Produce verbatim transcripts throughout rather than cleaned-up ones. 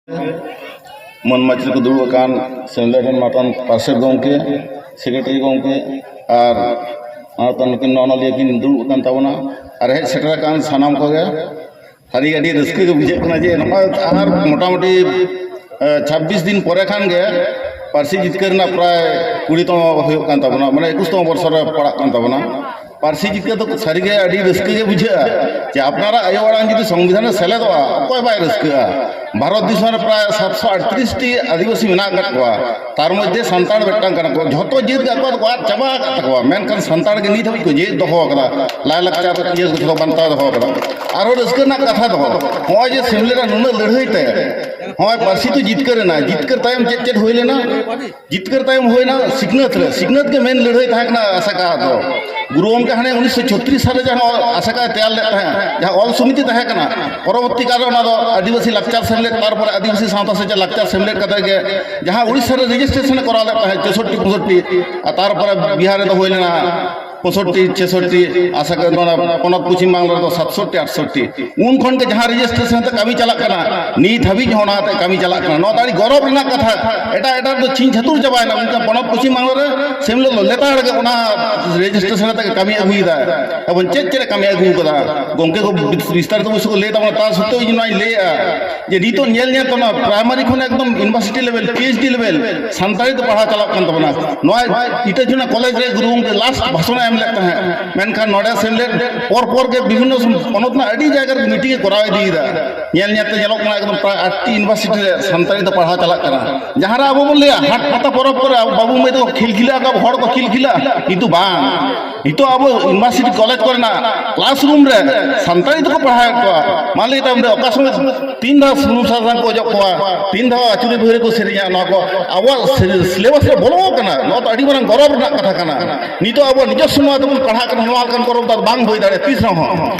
ᱢᱟᱹᱱ ᱢᱟᱹᱪᱤ ᱨᱮᱠᱚ ᱫᱩᱲᱩᱵ ᱟᱠᱟᱱ ᱥᱮᱢᱞᱮᱫ ᱨᱮᱱ ᱢᱟᱨᱟᱝ ᱯᱟᱨᱥᱮᱛ ᱜᱚᱢᱠᱮ, ᱥᱮᱠᱨᱮᱴᱟᱨᱤ ᱜᱚᱢᱠᱮ ᱟᱨ ᱚᱱᱟᱛᱮ ᱱᱩᱠᱤᱱ ᱱᱚᱜᱼᱚ ᱱᱚᱣᱟ ᱞᱟᱹᱭ ᱠᱤᱱ ᱫᱩᱲᱩᱵ ᱟᱠᱟᱱ ᱛᱟᱵᱚᱱᱟ᱾ ᱟᱨ ᱦᱮᱡ ᱥᱮᱴᱮᱨ ᱟᱠᱟᱱ ᱥᱟᱱᱟᱢ ᱠᱚᱜᱮ ᱥᱟᱹᱨᱤ ᱟᱹᱰᱤ ᱨᱟᱹᱥᱠᱟᱹ ᱜᱮ ᱵᱩᱡᱷᱟᱹᱜ ᱠᱟᱱᱟ ᱡᱮ ᱱᱚᱜᱼᱚᱭ ᱟᱨ ᱢᱚᱴᱟᱢᱩᱴᱤ ᱪᱷᱟᱵᱵᱤᱥ ᱫᱤᱱ ᱯᱚᱨᱮ ᱠᱷᱟᱱ ᱜᱮ ᱯᱟᱹᱨᱥᱤ ᱡᱤᱛᱠᱟᱹᱨ ᱨᱮᱱᱟᱜ ᱯᱨᱟᱭ ᱠᱩᱲᱤ ᱛᱚᱢᱚ ᱦᱩᱭᱩᱜ ᱠᱟᱱ ᱛᱟᱵᱚᱱᱟ, ᱢᱟᱱᱮ ᱮᱠᱩᱥ ᱛᱚᱢᱚ ᱵᱚᱨᱥᱚ ᱨᱮ ᱯᱟᱲᱟᱜ ᱠᱟᱱ ᱛᱟᱵᱚᱱᱟ᱾ ᱯᱟᱹᱨᱥᱤ ᱡᱤᱛᱠᱟᱹᱨ ᱫᱚ ᱥᱟᱹᱨᱤᱜᱮ ᱟᱹᱰᱤ ᱨᱟᱹᱥᱠᱟᱹ ᱜᱮ ᱵᱩᱡᱷᱟᱹᱜᱼᱟ ᱡᱮ ᱟᱯᱱᱟᱨᱟᱜ ᱟᱭᱳ ᱟᱲᱟᱝ ᱡᱩᱫᱤ ᱥᱚᱝᱵᱤᱫᱷᱟᱱ ᱨᱮ ᱥᱮᱞᱮᱫᱚᱜᱼᱟ, ᱚᱠᱚᱭ ᱵᱟᱭ ᱨᱟᱹᱥᱠᱟᱹᱜᱼᱟ? ᱵᱷᱟᱨᱚᱛ ᱫᱤᱥᱚᱢ ᱨᱮ ᱯᱨᱟᱭ ᱥᱟᱛᱥᱚ ᱟᱴᱛᱨᱤᱥ ᱴᱤ ᱟᱹᱫᱤᱵᱟᱹᱥᱤ ᱢᱮᱱᱟᱜ ᱟᱠᱟᱫ ᱠᱚᱣᱟ, ᱛᱟᱨ ᱢᱚᱫᱽᱫᱷᱮ ᱥᱟᱱᱛᱟᱲ ᱢᱤᱫᱴᱟᱝ ᱠᱟᱱᱟ ᱠᱚ᱾ ᱡᱷᱚᱛᱚ ᱡᱟᱹᱛ ᱜᱮ ᱟᱠᱚᱣᱟᱜ ᱫᱚᱠᱚ ᱟᱫ ᱪᱟᱵᱟ ᱟᱠᱟᱫ ᱛᱟᱠᱚᱣᱟ, ᱢᱮᱱᱠᱷᱟᱱ ᱥᱟᱱᱛᱟᱲ ᱜᱮ ᱱᱤᱛ ᱦᱟᱹᱵᱤᱡ ᱠᱚ ᱡᱤᱭᱮᱫ ᱫᱚᱦᱚ ᱟᱠᱟᱫᱟ᱾ ᱞᱟᱭᱼᱞᱟᱠᱪᱟᱨ ᱤᱭᱟᱹ ᱠᱚ ᱡᱷᱚᱛᱚ ᱵᱟᱧᱪᱟᱣ ᱫᱚᱦᱚ ᱟᱠᱟᱫᱟ᱾ ᱟᱨᱦᱚᱸ ᱨᱟᱹᱥᱠᱟᱹ ᱨᱮᱱᱟᱜ ᱠᱟᱛᱷᱟ ᱫᱚ ᱱᱚᱜᱼᱚᱭ ᱡᱮ ᱥᱮᱢᱞᱮᱫ ᱨᱮ ᱱᱩᱱᱟᱹᱜ ᱞᱟᱹᱲᱦᱟᱹᱭ ᱛᱮ ᱱᱚᱜᱼᱚᱭ ᱯᱟᱹᱨᱥᱤ ᱫᱚ ᱡᱤᱛᱠᱟᱹᱨ ᱮᱱᱟ᱾ ᱡᱤᱛᱠᱟᱹᱨ ᱛᱟᱭᱚᱢ ᱪᱮᱫ ᱪᱮᱫ ᱦᱩᱭ ᱞᱮᱱᱟ? ᱡᱤᱛᱠᱟᱹᱨ ᱛᱟᱭᱚᱢ ᱦᱩᱭᱱᱟ ᱥᱤᱠᱷᱱᱟᱹᱛ ᱨᱮ᱾ ᱥᱤᱠᱷᱱᱟᱹᱛ ᱜᱮ ᱢᱮᱱ ᱞᱟᱹᱲᱦᱟᱹᱭ ᱛᱟᱦᱮᱸ ᱠᱟᱱᱟ ᱟᱥᱮᱠᱟ ᱫᱚ᱾ ᱜᱩᱨᱩ ᱜᱚᱢᱠᱮ ᱦᱟᱱᱮ ᱩᱱᱤᱥᱥᱚ ᱪᱷᱚᱛᱨᱤᱥ ᱥᱟᱞᱨᱮ ᱡᱟᱦᱟᱸ ᱟᱥᱮᱠᱟᱭ ᱛᱮᱭᱟᱨ ᱞᱮᱫ ᱛᱟᱦᱮᱸᱫ, ᱡᱟᱦᱟᱸ ᱚᱞ ᱥᱚᱢᱤᱛᱤ ᱛᱟᱦᱮᱸ ᱠᱟᱱᱟ, ᱯᱚᱨᱚᱵᱚᱨᱛᱤ ᱠᱟᱞᱨᱮ ᱚᱱᱟ ᱫᱚ ᱟᱹᱫᱤᱵᱟᱹᱥᱤ ᱞᱟᱠᱪᱟᱨ ᱥᱮᱢᱞᱮᱫ, ᱛᱟᱨᱯᱚᱨᱮ ᱟᱹᱫᱤᱵᱟᱹᱥᱤ ᱥᱟᱶᱛᱟ ᱥᱮᱪᱮᱫ ᱞᱟᱠᱪᱟᱨ ᱥᱮᱢᱞᱮᱫ ᱠᱟᱛᱮ ᱜᱮ ᱡᱟᱦᱟᱸ ᱩᱲᱤᱥᱥᱟ ᱨᱮ ᱨᱮᱡᱤᱥᱴᱨᱮᱥᱚᱱ ᱮ ᱠᱚᱨᱟᱣ ᱞᱮᱫ ᱛᱟᱦᱮᱸᱫ ᱪᱳᱥᱚᱴᱴᱤ ᱯᱚᱸᱭᱥᱚᱴᱴᱤ, ᱟᱨ ᱛᱟᱨᱯᱚᱨᱮ ᱵᱤᱦᱟᱨ ᱨᱮᱫᱚ ᱦᱩᱭ ᱞᱮᱱᱟ ᱯᱚᱸᱭᱥᱚᱴᱴᱤ ᱪᱷᱮᱥᱚᱴᱴᱤ, ᱟᱥᱮᱠᱟ ᱱᱚᱣᱟ ᱯᱚᱱᱚᱛ ᱯᱚᱪᱷᱤᱢ ᱵᱟᱝᱞᱟ ᱨᱮᱫᱚ ᱥᱟᱛᱥᱚᱴᱴᱤ ᱟᱴᱥᱚᱴᱴᱤ᱾ ᱩᱱ ᱠᱷᱚᱱ ᱜᱮ ᱡᱟᱦᱟᱸ ᱨᱮᱡᱤᱥᱴᱨᱮᱥᱚᱱ ᱛᱮ ᱠᱟᱹᱢᱤ ᱪᱟᱞᱟᱜ ᱠᱟᱱᱟ, ᱱᱤᱛ ᱦᱟᱹᱵᱤᱡ ᱦᱚᱸ ᱚᱱᱟᱛᱮ ᱠᱟᱹᱢᱤ ᱪᱟᱞᱟᱜ ᱠᱟᱱᱟ᱾ ᱱᱚᱣᱟ ᱫᱚ ᱟᱹᱰᱤ ᱜᱚᱨᱚᱵᱽ ᱨᱮᱱᱟᱜ ᱠᱟᱛᱷᱟ᱾ ᱮᱴᱟᱜ ᱮᱴᱟᱜ ᱫᱚ ᱪᱷᱤᱝ ᱪᱷᱟᱹᱛᱩᱨ ᱪᱟᱵᱟᱭᱮᱱᱟ, ᱢᱮᱱᱠᱷᱟᱱ ᱯᱚᱱᱚᱛ ᱯᱚᱪᱷᱤᱢ ᱵᱟᱝᱞᱟ ᱨᱮ ᱥᱮᱢᱞᱮᱫ ᱞᱮᱛᱟᱲ ᱜᱮ ᱚᱱᱟ ᱨᱮᱡᱤᱥᱴᱨᱮᱥᱚᱱ ᱠᱟᱛᱮ ᱜᱮ ᱠᱟᱹᱢᱤ ᱟᱹᱜᱩᱭᱮᱫᱟ᱾ ᱮᱵᱚᱝ ᱪᱮᱫ ᱪᱮᱫ ᱮ ᱠᱟᱹᱢᱤ ᱟᱹᱜᱩ ᱠᱟᱫᱟ, ᱜᱚᱢᱠᱮ ᱠᱚ ᱵᱤᱥᱛᱟᱨᱤᱛ ᱚᱵᱚᱥᱥᱚ ᱠᱚ ᱞᱟᱹᱭ ᱛᱟᱵᱚᱱᱟ, ᱛᱟ ᱥᱚᱛᱛᱮᱣ ᱤᱧ ᱱᱚᱣᱟᱧ ᱞᱟᱹᱭᱮᱫᱼᱟ ᱡᱮ ᱱᱤᱛᱚᱜ ᱧᱮᱞ ᱧᱮᱞ ᱛᱮ ᱚᱱᱟ ᱯᱨᱟᱭᱢᱟᱨᱤ ᱠᱷᱚᱱ ᱮᱠᱫᱚᱢ ᱤᱭᱩᱱᱤᱵᱷᱟᱨᱥᱤᱴᱤ ᱞᱮᱵᱮᱞ, ᱯᱤ ᱮᱭᱤᱪ ᱰᱤ ᱞᱮᱵᱮᱞ ᱥᱟᱱᱛᱟᱲᱤ ᱛᱮ ᱯᱟᱲᱦᱟᱣ ᱪᱟᱞᱟᱜ ᱠᱟᱱ ᱛᱟᱵᱚᱱᱟ᱾ ᱱᱚᱣᱟ ᱤᱴᱟᱹ ᱡᱷᱚᱨᱱᱟ ᱠᱚᱞᱮᱡᱽ ᱨᱮ ᱜᱩᱨᱩ ᱜᱚᱢᱠᱮ ᱞᱟᱥᱴ ᱵᱷᱟᱥᱚᱱ ᱮ ᱮᱢ ᱞᱮᱫ ᱛᱟᱦᱮᱸᱫ, ᱢᱮᱱᱠᱷᱟᱱ ᱱᱚᱰᱮ ᱥᱮᱢᱞᱮᱫ ᱯᱚᱨ ᱯᱚᱨ ᱜᱮ ᱵᱤᱵᱷᱤᱱᱱᱚ ᱯᱚᱱᱚᱛ ᱨᱮᱱᱟᱜ ᱟᱹᱰᱤ ᱡᱟᱭᱜᱟ ᱨᱮ ᱢᱤᱴᱤᱝ ᱮ ᱠᱚᱨᱟᱣ ᱤᱫᱤᱭᱮᱫᱟ᱾ ᱧᱮᱞ ᱧᱮᱞ ᱛᱮ ᱧᱮᱞᱚᱜ ᱠᱟᱱᱟ ᱮᱠᱫᱚᱢ ᱯᱨᱟᱭ ᱟᱴᱴᱤ ᱤᱭᱩᱱᱤᱵᱷᱟᱨᱥᱤᱴᱤ ᱨᱮ ᱥᱟᱱᱛᱟᱲᱤ ᱛᱮ ᱯᱟᱲᱦᱟᱣ ᱪᱟᱞᱟᱜ ᱠᱟᱱᱟ᱾ ᱡᱟᱦᱟᱸ ᱨᱮ ᱟᱵᱚ ᱵᱚᱱ ᱞᱟᱹᱭᱟ ᱦᱟᱴ ᱯᱟᱛᱟ ᱯᱚᱨᱚᱵᱽ ᱠᱚᱨᱮ ᱟᱵᱚ ᱵᱟᱹᱵᱩ ᱢᱟᱹᱭ ᱛᱟᱠᱚ ᱠᱷᱮᱞ ᱠᱷᱤᱞᱟᱹᱜ ᱟᱠᱚ, ᱟᱵᱚ ᱦᱚᱲ ᱠᱚ ᱠᱷᱮᱞ ᱠᱷᱤᱞᱟᱹᱜᱼᱟ, ᱠᱤᱱᱛᱩ ᱵᱟᱝ, ᱱᱤᱛᱚᱜ ᱟᱵᱚ ᱤᱭᱩᱱᱤᱵᱷᱟᱨᱥᱤᱴᱤ ᱠᱚᱞᱮᱡᱽ ᱠᱚᱨᱮᱱᱟᱜ ᱠᱞᱟᱥᱨᱩᱢ ᱨᱮ ᱥᱟᱱᱛᱟᱲᱤ ᱛᱮᱠᱚ ᱯᱟᱲᱦᱟᱣᱮᱫ ᱠᱚᱣᱟ᱾ ᱢᱟ ᱞᱟᱹᱭ ᱛᱟᱵᱚᱱ ᱯᱮ, ᱚᱠᱟ ᱥᱚᱢᱚᱭ ᱛᱤᱱ ᱫᱷᱟᱣ ᱥᱩᱱᱩᱢ ᱥᱟᱥᱟᱝ ᱠᱚ ᱚᱡᱚᱜ ᱠᱚᱣᱟ, ᱛᱤᱱ ᱫᱷᱟᱣ ᱟᱹᱪᱩᱨᱤ ᱵᱟᱹᱭᱦᱟᱹᱲᱤ ᱠᱚ ᱥᱮᱨᱮᱧᱟ, ᱱᱚᱣᱟ ᱠᱚ ᱟᱵᱚᱣᱟᱜ ᱥᱤ-, ᱥᱤᱞᱮᱵᱟᱥ ᱨᱮ ᱵᱚᱞᱚ ᱟᱠᱟᱱᱟ᱾ ᱱᱚᱣᱟ ᱫᱚ ᱟᱹᱰᱤ ᱢᱟᱨᱟᱝ ᱜᱚᱨᱚᱵᱽ ᱨᱮᱱᱟᱜ ᱠᱟᱛᱷᱟ ᱠᱟᱱᱟ᱾ ᱱᱤᱛᱚᱜ ᱟᱵᱚ ᱱᱤᱡᱚᱥᱥᱚ ᱱᱚᱣᱟ ᱛᱮᱵᱚᱱ ᱯᱟᱲᱦᱟᱜ ᱠᱟᱱᱟ, ᱱᱚᱣᱟ ᱞᱮᱠᱟᱱ ᱜᱚᱨᱚᱵᱽ ᱫᱚ ᱟᱨ ᱵᱟᱝ ᱦᱩᱭ ᱫᱟᱲᱮᱭᱟᱜᱼᱟ ᱛᱤᱥ ᱨᱮᱦᱚᱸ᱾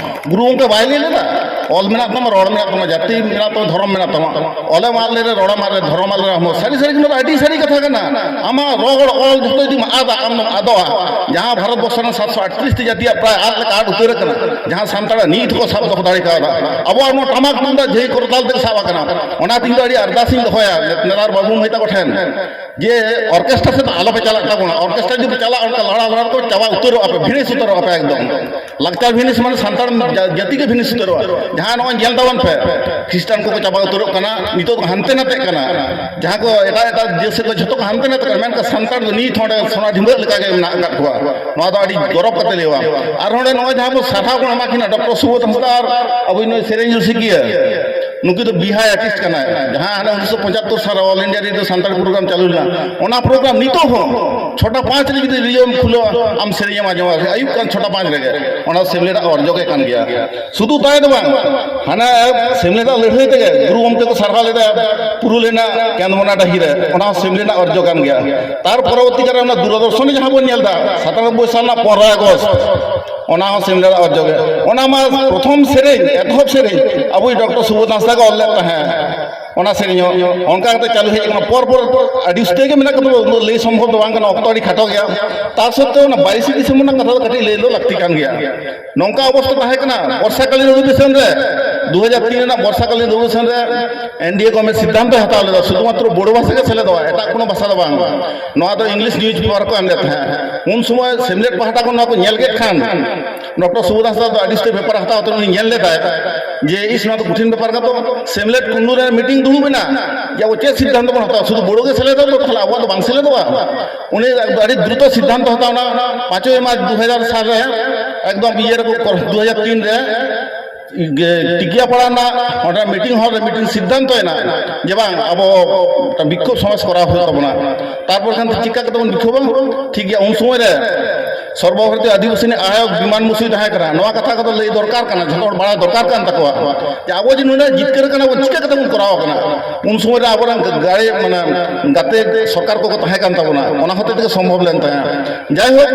ᱜᱩᱨᱩ ᱜᱚᱢᱠᱮ ᱵᱟᱭ ᱞᱟᱹᱭ ᱞᱮᱫᱟ, "ᱚᱞ ᱢᱮᱱᱟᱜ ᱛᱟᱢᱟ, ᱨᱚᱲ ᱢᱮᱱᱟᱜ ᱛᱟᱢᱟ, ᱡᱟᱹᱛᱤ ᱢᱮᱱᱟᱜ ᱛᱟᱢᱟ, ᱫᱷᱚᱨᱚᱢ ᱢᱮᱱᱟᱜ ᱛᱟᱢᱟ, ᱚᱞᱮᱢ ᱟᱫ ᱞᱮᱨᱮ, ᱨᱚᱲᱮᱢ ᱟᱫ ᱞᱮᱨᱮ, ᱫᱷᱚᱨᱚᱢ ᱟᱫ ᱞᱮᱨᱮ ᱦᱚᱸ"? ᱥᱟᱹᱨᱤ ᱥᱟᱹᱨᱤ ᱜᱮ ᱱᱚᱣᱟ ᱫᱚ ᱟᱹᱰᱤ ᱥᱟᱹᱨᱤ ᱠᱟᱛᱷᱟ ᱠᱟᱱᱟ᱾ ᱟᱢᱟᱜ ᱨᱚᱲ ᱚᱞ ᱡᱷᱚᱛᱚ ᱡᱩᱫᱤᱢ ᱟᱫᱟ, ᱟᱢ ᱫᱚᱢ ᱟᱫᱚᱜᱼᱟ᱾ ᱡᱟᱦᱟᱸ ᱵᱷᱟᱨᱚᱛ ᱵᱚᱨᱥᱚ ᱨᱮᱱᱟᱜ ᱥᱟᱛᱥᱚ ᱟᱴᱛᱨᱤᱥ ᱴᱤ ᱡᱟᱹᱛᱤᱭᱟᱜ ᱯᱨᱟᱭ ᱟᱫ ᱞᱮᱠᱟ ᱟᱫ ᱩᱛᱟᱹᱨ ᱟᱠᱟᱱᱟ, ᱡᱟᱦᱟᱸ ᱥᱟᱱᱛᱟᱲᱟᱜ ᱱᱤᱛ ᱦᱚᱸᱠᱚ ᱥᱟᱵ ᱫᱚᱦᱚ ᱫᱟᱲᱮ ᱠᱟᱣᱫᱟ᱾ ᱟᱵᱚᱣᱟᱜ ᱱᱚᱣᱟ ᱴᱟᱢᱟᱠ ᱛᱩᱢᱫᱟᱜ ᱡᱷᱟᱹᱭ ᱠᱚᱨᱛᱟᱞ ᱛᱮ ᱥᱟᱵ ᱟᱠᱟᱱᱟ᱾ ᱚᱱᱟᱛᱮ ᱤᱧ ᱫᱚ ᱟᱹᱰᱤ ᱟᱨᱫᱟᱥ ᱤᱧ ᱫᱚᱦᱚᱭᱟ ᱱᱮᱛᱟᱨ ᱵᱟᱹᱵᱩ ᱢᱟᱹᱭ ᱛᱟᱠᱚ ᱴᱷᱮᱱ, ᱡᱮ ᱚᱨᱠᱮᱥᱴᱨᱟ ᱥᱮᱫ ᱟᱞᱚᱯᱮ ᱪᱟᱞᱟᱜ ᱛᱟᱵᱚᱱᱟ᱾ ᱚᱨᱠᱮᱥᱴᱨᱟ ᱡᱩᱫᱤ ᱪᱟᱞᱟᱜ, ᱚᱱᱠᱟ ᱞᱟᱲᱟ ᱞᱟᱲᱟ ᱠᱚ ᱪᱟᱵᱟ ᱩᱛᱟᱹᱨᱚᱜᱼᱟ ᱯᱮ, ᱵᱷᱤᱲᱤᱥ ᱩᱛᱟᱹᱨᱚᱜᱼᱟ ᱯᱮ ᱮᱠᱫᱚᱢ᱾ ᱞᱟᱠᱪᱟᱨ ᱵᱷᱤᱱᱤᱥ ᱢᱟᱱᱮ ᱥᱟᱱᱛᱟᱲ ᱡᱟ-, ᱡᱟᱹᱛᱤ ᱜᱮ ᱵᱷᱤᱱᱤᱥ ᱩᱛᱟᱹᱨᱚᱜᱼᱟ᱾ ᱡᱟᱦᱟᱸ ᱱᱚᱜᱼᱚᱭ ᱧᱮᱞ ᱛᱟᱵᱚᱱ ᱯᱮ, ᱠᱷᱨᱤᱥᱴᱟᱱ ᱠᱚᱠᱚ ᱪᱟᱵᱟ ᱩᱛᱟᱹᱨᱚᱜ ᱠᱟᱱᱟ, ᱱᱤᱛᱚᱜ ᱫᱚ ᱦᱟᱱᱛᱮ ᱱᱟᱛᱮᱜ ᱠᱟᱱᱟ᱾ ᱡᱟᱦᱟᱸ ᱠᱚ ᱮᱴᱟᱜ ᱮᱴᱟᱜ ᱡᱟᱹᱛ ᱥᱮᱫ ᱠᱚ ᱡᱷᱚᱛᱚ ᱠᱚ ᱦᱟᱱᱛᱮ ᱱᱟᱛᱮᱜ ᱠᱟᱱᱟ, ᱢᱮᱱᱠᱷᱟᱱ ᱥᱟᱱᱛᱟᱲ ᱫᱚ ᱱᱤᱛ ᱦᱚᱸ ᱚᱸᱰᱮ ᱥᱚᱱᱟ ᱰᱷᱤᱸᱵᱟᱹᱜ ᱞᱮᱠᱟ ᱜᱮ ᱢᱮᱱᱟᱜ ᱟᱠᱟᱫ ᱠᱚᱣᱟ᱾ ᱱᱚᱣᱟ ᱫᱚ ᱟᱹᱰᱤ ᱜᱚᱨᱚᱵᱽ ᱠᱟᱛᱮ ᱞᱟᱹᱭᱚᱜᱼᱟ᱾ ᱟᱨ ᱱᱚᱰᱮ ᱱᱚᱜᱼᱚᱭ ᱡᱟᱦᱟᱸ ᱵᱚ ᱥᱟᱨᱦᱟᱣ ᱵᱚᱱ ᱮᱢᱟ ᱠᱤᱱᱟ ᱰᱚᱠᱴᱚᱨ ᱥᱩᱵᱳᱫᱷ ᱦᱟᱸᱥᱫᱟ ᱟᱨ ᱟᱵᱚ ᱱᱩᱭ ᱥᱮᱨᱮᱧ ᱨᱩᱥᱤᱠᱤᱭᱟᱹ, ᱱᱩᱠᱩ ᱫᱚ ᱵᱤᱦᱟᱭ ᱟᱨᱴᱤᱥᱴ ᱠᱟᱱᱟᱭ᱾ ᱡᱟᱦᱟᱸ ᱦᱟᱱᱮ ᱩᱱᱤᱥᱥᱚ ᱯᱚᱸᱪᱟᱛᱛᱳᱨ ᱥᱟᱞ ᱨᱮ All India Radio Santali programme ᱪᱟᱹᱞᱩ ᱞᱮᱱᱟ, ᱚᱱᱟ ᱯᱨᱳᱜᱨᱟᱢ ᱱᱤᱛᱚᱜ ᱦᱚᱸ ᱪᱷᱚᱴᱟ ᱯᱟᱸᱪ ᱨᱮ ᱡᱩᱫᱤ ᱨᱮᱰᱤᱭᱳᱢ ᱠᱷᱩᱞᱟᱹᱣᱟ, ᱟᱢ ᱥᱮᱨᱮᱧ ᱮᱢ ᱟᱸᱡᱚᱢᱟ, ᱟᱹᱭᱩᱵ ᱠᱟᱱ ᱪᱷᱚᱴᱟ ᱯᱟᱸᱪ ᱨᱮᱜᱮ᱾ ᱚᱱᱟ ᱥᱮᱢᱞᱮᱫᱟᱜ ᱚᱨᱡᱚ ᱜᱮ ᱠᱟᱱ ᱜᱮᱭᱟ᱾ ᱥᱩᱫᱷᱩ ᱛᱟᱭ ᱫᱚ ᱵᱟᱝ, ᱦᱟᱱᱟ ᱥᱮᱢᱞᱮᱫᱟᱜ ᱞᱟᱹᱲᱦᱟᱹᱭ ᱛᱮᱜᱮ ᱜᱩᱨᱩ ᱜᱚᱢᱠᱮ ᱠᱚ ᱥᱟᱨᱦᱟᱣ ᱞᱮᱫᱟ ᱯᱩᱨᱩᱞ ᱨᱮᱱᱟᱜ ᱠᱮᱸᱫᱽᱵᱚᱱᱟ ᱰᱟᱹᱦᱤ ᱨᱮ, ᱚᱱᱟ ᱦᱚᱸ ᱥᱮᱢᱞᱮᱫᱟᱜ ᱚᱨᱡᱚ ᱠᱟᱱ ᱜᱮᱭᱟ᱾ ᱛᱟᱨ ᱯᱚᱨᱚᱵᱚᱨᱛᱤ ᱠᱟᱞ ᱨᱮ ᱚᱱᱟ ᱫᱩᱨᱚᱫᱚᱨᱥᱚᱱ ᱨᱮ ᱡᱟᱦᱟᱸ ᱵᱚᱱ ᱧᱮᱞ ᱮᱫᱟ, ᱥᱟᱛᱟᱱᱚᱵᱵᱳᱭ ᱥᱟᱞ ᱨᱮᱱᱟᱜ ᱯᱚᱱᱨᱚᱭ ᱟᱜᱚᱥᱴ, ᱚᱱᱟ ᱦᱚᱸ ᱥᱮᱢᱞᱮᱫᱟᱜ ᱚᱨᱡᱚ ᱜᱮ᱾ ᱚᱱᱟ ᱢᱟ ᱯᱨᱚᱛᱷᱚᱢ ᱥᱮᱨᱮᱧ, ᱮᱛᱚᱦᱚᱵ ᱥᱮᱨᱮᱧ ᱟᱵᱚᱭᱤᱡ ᱰᱚᱠᱴᱚᱨ ᱥᱩᱵᱳᱫᱷ ᱦᱟᱸᱥᱫᱟ ᱜᱮ ᱚᱞ ᱞᱮᱫ ᱛᱟᱦᱮᱸᱫ᱾ ᱚᱱᱟ ᱥᱮᱨᱮᱧ ᱦᱚᱸ ᱚᱱᱠᱟ ᱠᱟᱛᱮ ᱪᱟᱹᱞᱩ ᱦᱮᱡ ᱟᱠᱟᱱᱟ᱾ ᱯᱚᱨ ᱯᱚᱨ ᱟᱹᱰᱤ ᱩᱥᱛᱟᱹᱭ ᱜᱮ ᱢᱮᱱᱟᱜ ᱠᱟᱫᱟ, ᱩᱱᱟᱹᱜ ᱞᱟᱹᱭ ᱥᱚᱢᱵᱷᱚᱵ ᱫᱚ ᱵᱟᱝ ᱠᱟᱱᱟ, ᱚᱠᱛᱚ ᱟᱹᱰᱤ ᱠᱷᱟᱴᱚ ᱜᱮᱭᱟ᱾ ᱛᱟ ᱥᱚᱛᱛᱮᱣ ᱚᱱᱟ ᱵᱟᱭᱤᱥᱮ ᱰᱤᱥᱮᱢᱵᱚᱨ ᱨᱮᱱᱟᱜ ᱠᱟᱛᱷᱟ ᱫᱚ ᱠᱟᱹᱴᱤᱡ ᱞᱟᱹᱭ ᱫᱚ ᱞᱟᱹᱠᱛᱤ ᱠᱟᱱ ᱜᱮᱭᱟ᱾ ᱱᱚᱝᱠᱟ ᱚᱵᱚᱥᱛᱟ ᱛᱟᱦᱮᱸ ᱠᱟᱱᱟ ᱵᱚᱨᱥᱟᱠᱟᱞᱤᱱ ᱚᱫᱷᱤᱵᱮᱥᱚᱱ ᱨᱮ, ᱫᱩ ᱦᱟᱡᱟᱨ ᱛᱤᱱ ᱨᱮᱱᱟᱜ ᱵᱚᱨᱥᱟᱠᱟᱞᱤᱱ ᱚᱫᱷᱤᱵᱮᱥᱚᱱ ᱨᱮ ᱮᱱᱰᱤᱮ ᱜᱚᱵᱷᱚᱨᱱᱢᱮᱱᱴ ᱥᱤᱫᱽᱫᱷᱟᱱᱛᱚ ᱦᱟᱛᱟᱣ ᱞᱮᱫᱟ ᱥᱩᱫᱷᱩᱢᱟᱛᱨᱚ ᱵᱳᱰᱳ ᱵᱷᱟᱥᱟ ᱜᱮ ᱥᱮᱞᱮᱫᱚᱜᱼᱟ, ᱮᱴᱟᱜ ᱠᱳᱱᱳ ᱵᱷᱟᱥᱟ ᱫᱚ ᱵᱟᱝ᱾ ᱱᱚᱣᱟ ᱫᱚ ᱤᱝᱞᱤᱥ ᱱᱤᱭᱩᱡᱽ ᱯᱮᱯᱟᱨ ᱠᱚ ᱮᱢ ᱞᱮᱫ ᱛᱟᱦᱮᱸᱫ᱾ ᱩᱱ ᱥᱚᱢᱚᱭ ᱥᱮᱢᱞᱮᱫ ᱯᱟᱦᱴᱟ ᱠᱷᱚᱱ ᱱᱚᱣᱟ ᱠᱚ ᱧᱮᱞ ᱠᱮᱫ ᱠᱷᱟᱱ, ᱰᱚᱠᱴᱚᱨ ᱥᱩᱵᱳᱫᱷ ᱦᱟᱸᱥᱫᱟ ᱫᱚ ᱟᱹᱰᱤ ᱩᱥᱛᱟᱹᱨ ᱵᱮᱯᱟᱨ ᱦᱟᱛᱟᱣ ᱠᱟᱛᱮ ᱩᱱᱤ ᱧᱮᱞ ᱞᱮᱫᱟᱭ ᱡᱮ, ᱤᱥ, ᱱᱚᱣᱟ ᱫᱚ ᱠᱚᱴᱷᱤᱱ ᱵᱮᱯᱟᱨ ᱠᱟᱱ ᱛᱟᱵᱚᱱᱟ᱾ ᱥᱮᱢᱞᱮᱫ ᱠᱩᱱᱰᱩ ᱨᱮ ᱢᱤᱴᱤᱝ ᱫᱩᱲᱩᱵ ᱮᱱᱟ ᱡᱮ ᱟᱵᱚ ᱪᱮᱫ ᱥᱤᱫᱽᱫᱷᱟᱱᱛᱚ ᱵᱚᱱ ᱦᱟᱛᱟᱣᱟ, ᱥᱩᱫᱷᱩ ᱵᱳᱰᱳ ᱜᱮ ᱥᱮᱞᱮᱫᱚᱜ ᱫᱚ, ᱛᱟᱦᱚᱞᱮ ᱟᱵᱚᱣᱟᱜ ᱫᱚ ᱵᱟᱝ ᱥᱮᱞᱮᱫᱚᱜᱼᱟ᱾ ᱩᱱᱤ ᱟᱹᱰᱤ ᱫᱨᱩᱛᱚ ᱥᱤᱫᱽᱫᱷᱟᱱᱛᱚ ᱦᱟᱛᱟᱣ ᱮᱱᱟ᱾ ᱯᱟᱸᱪᱚᱭ ᱢᱟᱨᱪ ᱫᱩ ᱦᱟᱡᱟᱨ ᱥᱟᱞ ᱨᱮ ᱮᱠᱫᱚᱢ ᱤᱭᱟᱹ ᱨᱮᱠᱚ ᱠᱚᱨ-, ᱫᱩ ᱦᱟᱡᱟᱨ ᱛᱤᱱ ᱨᱮ ᱜᱮ ᱴᱤᱠᱤᱭᱟᱯᱟᱲᱟ ᱨᱮᱱᱟᱜ ᱚᱸᱰᱮ ᱢᱤᱴᱤᱝ ᱦᱚᱞ ᱨᱮ ᱢᱤᱴᱤᱝ ᱥᱤᱫᱽᱫᱷᱟᱱᱛᱚ ᱮᱱᱟ ᱡᱮ ᱵᱟᱝ, ᱟᱵᱚ ᱢᱤᱫᱴᱟᱝ ᱵᱤᱠᱠᱷᱳᱵ ᱥᱚᱢᱟᱵᱮᱥ ᱠᱚᱨᱟᱣ ᱦᱩᱭᱩᱜ ᱛᱟᱵᱚᱱᱟ᱾ ᱛᱟᱨᱯᱚᱨ ᱠᱷᱟᱱ ᱪᱤᱠᱟ ᱠᱟᱛᱮ ᱵᱚᱱ ᱵᱤᱠᱠᱷᱳᱵᱟ? ᱴᱷᱤᱠ ᱜᱮᱭᱟ, ᱩᱱ ᱥᱚᱢᱚᱭ ᱨᱮ ᱥᱚᱨᱵᱚᱵᱷᱟᱨᱚᱛᱤᱭᱚ ᱟᱹᱫᱤᱵᱟᱹᱥᱤ ᱟᱭᱳᱜᱽ ᱵᱤᱢᱟᱱ ᱵᱚᱥᱩᱭ ᱛᱟᱦᱮᱸ ᱠᱟᱱᱟ᱾ ᱱᱚᱣᱟ ᱠᱟᱛᱷᱟ ᱠᱚᱫᱚ ᱞᱟᱹᱭ ᱫᱚᱨᱠᱟᱨ ᱠᱟᱱᱟ, ᱡᱷᱚᱛᱚ ᱦᱚᱲ ᱵᱟᱲᱟᱭ ᱫᱚᱨᱠᱟᱨ ᱠᱟᱱ ᱛᱟᱠᱚᱣᱟ ᱡᱮ ᱟᱵᱚ ᱡᱮ ᱱᱩᱱᱟᱹᱜ ᱡᱤᱛᱠᱟᱹᱨ ᱠᱟᱱᱟ ᱵᱚᱱ, ᱪᱤᱠᱟᱹ ᱠᱟᱛᱮ ᱵᱚᱱ ᱠᱚᱨᱟᱣ ᱠᱟᱱᱟ? ᱩᱱ ᱥᱚᱢᱚᱭ ᱨᱮ ᱟᱵᱚᱨᱮᱱ ᱜᱟᱲᱮ, ᱢᱟᱱᱮ, ᱜᱟᱛᱮ ᱥᱚᱨᱠᱟᱨ ᱠᱚᱠᱚ ᱛᱟᱦᱮᱸ ᱠᱟᱱ ᱛᱟᱵᱚᱱᱟ, ᱚᱱᱟ ᱦᱚᱛᱮ ᱛᱮᱜᱮ ᱥᱚᱢᱵᱷᱚᱵ ᱞᱮᱱ ᱛᱟᱦᱮᱸᱫ᱾ ᱡᱟᱭᱦᱳᱠ,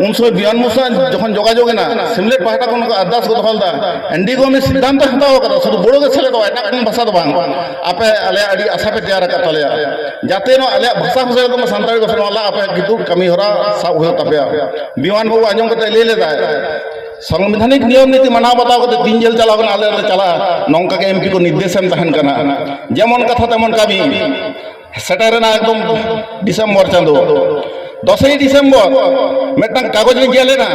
ᱩᱱ ᱥᱚᱢᱚᱭ ᱵᱤᱢᱟᱱ ᱵᱚᱥᱩ ᱡᱚᱠᱷᱚᱱ ᱡᱳᱜᱟᱡᱳᱜᱽ ᱮᱱᱟ, ᱥᱮᱢᱞᱮᱫ ᱯᱟᱦᱴᱟ ᱠᱷᱚᱱ ᱠᱚ ᱟᱨᱫᱟᱥ ᱠᱚ ᱫᱚᱦᱚ ᱞᱮᱫᱟ, ᱮᱱᱰᱤ ᱜᱚᱵᱷᱚᱨᱱᱢᱮᱱᱴ ᱥᱤᱫᱽᱫᱷᱟᱱᱛᱚ ᱦᱟᱛᱟᱣ ᱠᱟᱫᱟ, ᱥᱩᱫᱷᱩ ᱵᱳᱰᱳ ᱜᱮ ᱥᱮᱞᱮᱫᱚᱜᱼᱟ, ᱮᱴᱟᱜ ᱠᱳᱱᱳ ᱵᱷᱟᱥᱟ ᱫᱚ ᱵᱟᱝ᱾ ᱟᱯᱮ ᱟᱞᱮᱭᱟᱜ ᱟᱹᱰᱤ ᱟᱥᱟ ᱯᱮ ᱛᱮᱭᱟᱨ ᱟᱠᱟᱫ ᱛᱟᱞᱮᱭᱟ, ᱡᱟᱛᱮ ᱱᱚᱣᱟ ᱟᱞᱮᱭᱟᱜ ᱵᱷᱟᱥᱟ ᱦᱚᱸ ᱥᱮᱞᱮᱫᱚᱜ ᱢᱟ, ᱥᱟᱱᱛᱟᱲᱤ ᱵᱷᱟᱥᱟ, ᱱᱚᱣᱟ ᱞᱟᱹᱜᱤᱫ ᱟᱯᱮᱭᱟᱜ ᱠᱤᱱᱛᱩ ᱠᱟᱹᱢᱤ ᱦᱚᱨᱟ ᱥᱟᱵ ᱦᱩᱭᱩᱜ ᱛᱟᱯᱮᱭᱟ᱾ ᱵᱤᱢᱟᱱ ᱵᱟᱹᱵᱩ ᱟᱸᱡᱚᱢ ᱠᱟᱛᱮ ᱞᱟᱹᱭ ᱞᱮᱫᱟᱭ, ᱥᱚᱝᱵᱤᱫᱷᱟᱱᱤᱠ ᱱᱤᱭᱚᱢ ᱱᱤᱛᱤ ᱢᱟᱱᱟᱣ ᱵᱟᱛᱟᱣ ᱠᱟᱛᱮ ᱛᱤᱱ ᱡᱷᱟᱹᱞ ᱪᱟᱞᱟᱣ ᱠᱟᱱᱟ, ᱟᱞᱮ ᱞᱮ ᱪᱟᱞᱟᱜᱼᱟ, ᱱᱚᱝᱠᱟ ᱜᱮ ᱮᱢᱯᱤ ᱠᱚ ᱱᱤᱨᱫᱮᱥ ᱮᱢ ᱛᱟᱦᱮᱱ ᱠᱟᱱᱟ᱾ ᱡᱮᱢᱚᱱ ᱠᱟᱛᱷᱟ ᱛᱮᱢᱚᱱ ᱠᱟᱹᱢᱤ᱾ ᱥᱮᱴᱮᱨᱮᱱᱟ ᱮᱠᱫᱚᱢ ᱰᱤᱥᱮᱢᱵᱚᱨ ᱪᱟᱸᱫᱚ, ᱫᱚᱥᱮᱭ ᱰᱤᱥᱮᱢᱵᱚᱨ ᱢᱤᱫᱴᱟᱝ ᱠᱟᱜᱚᱡᱽ ᱞᱤᱧ ᱧᱮᱞ ᱮᱱᱟ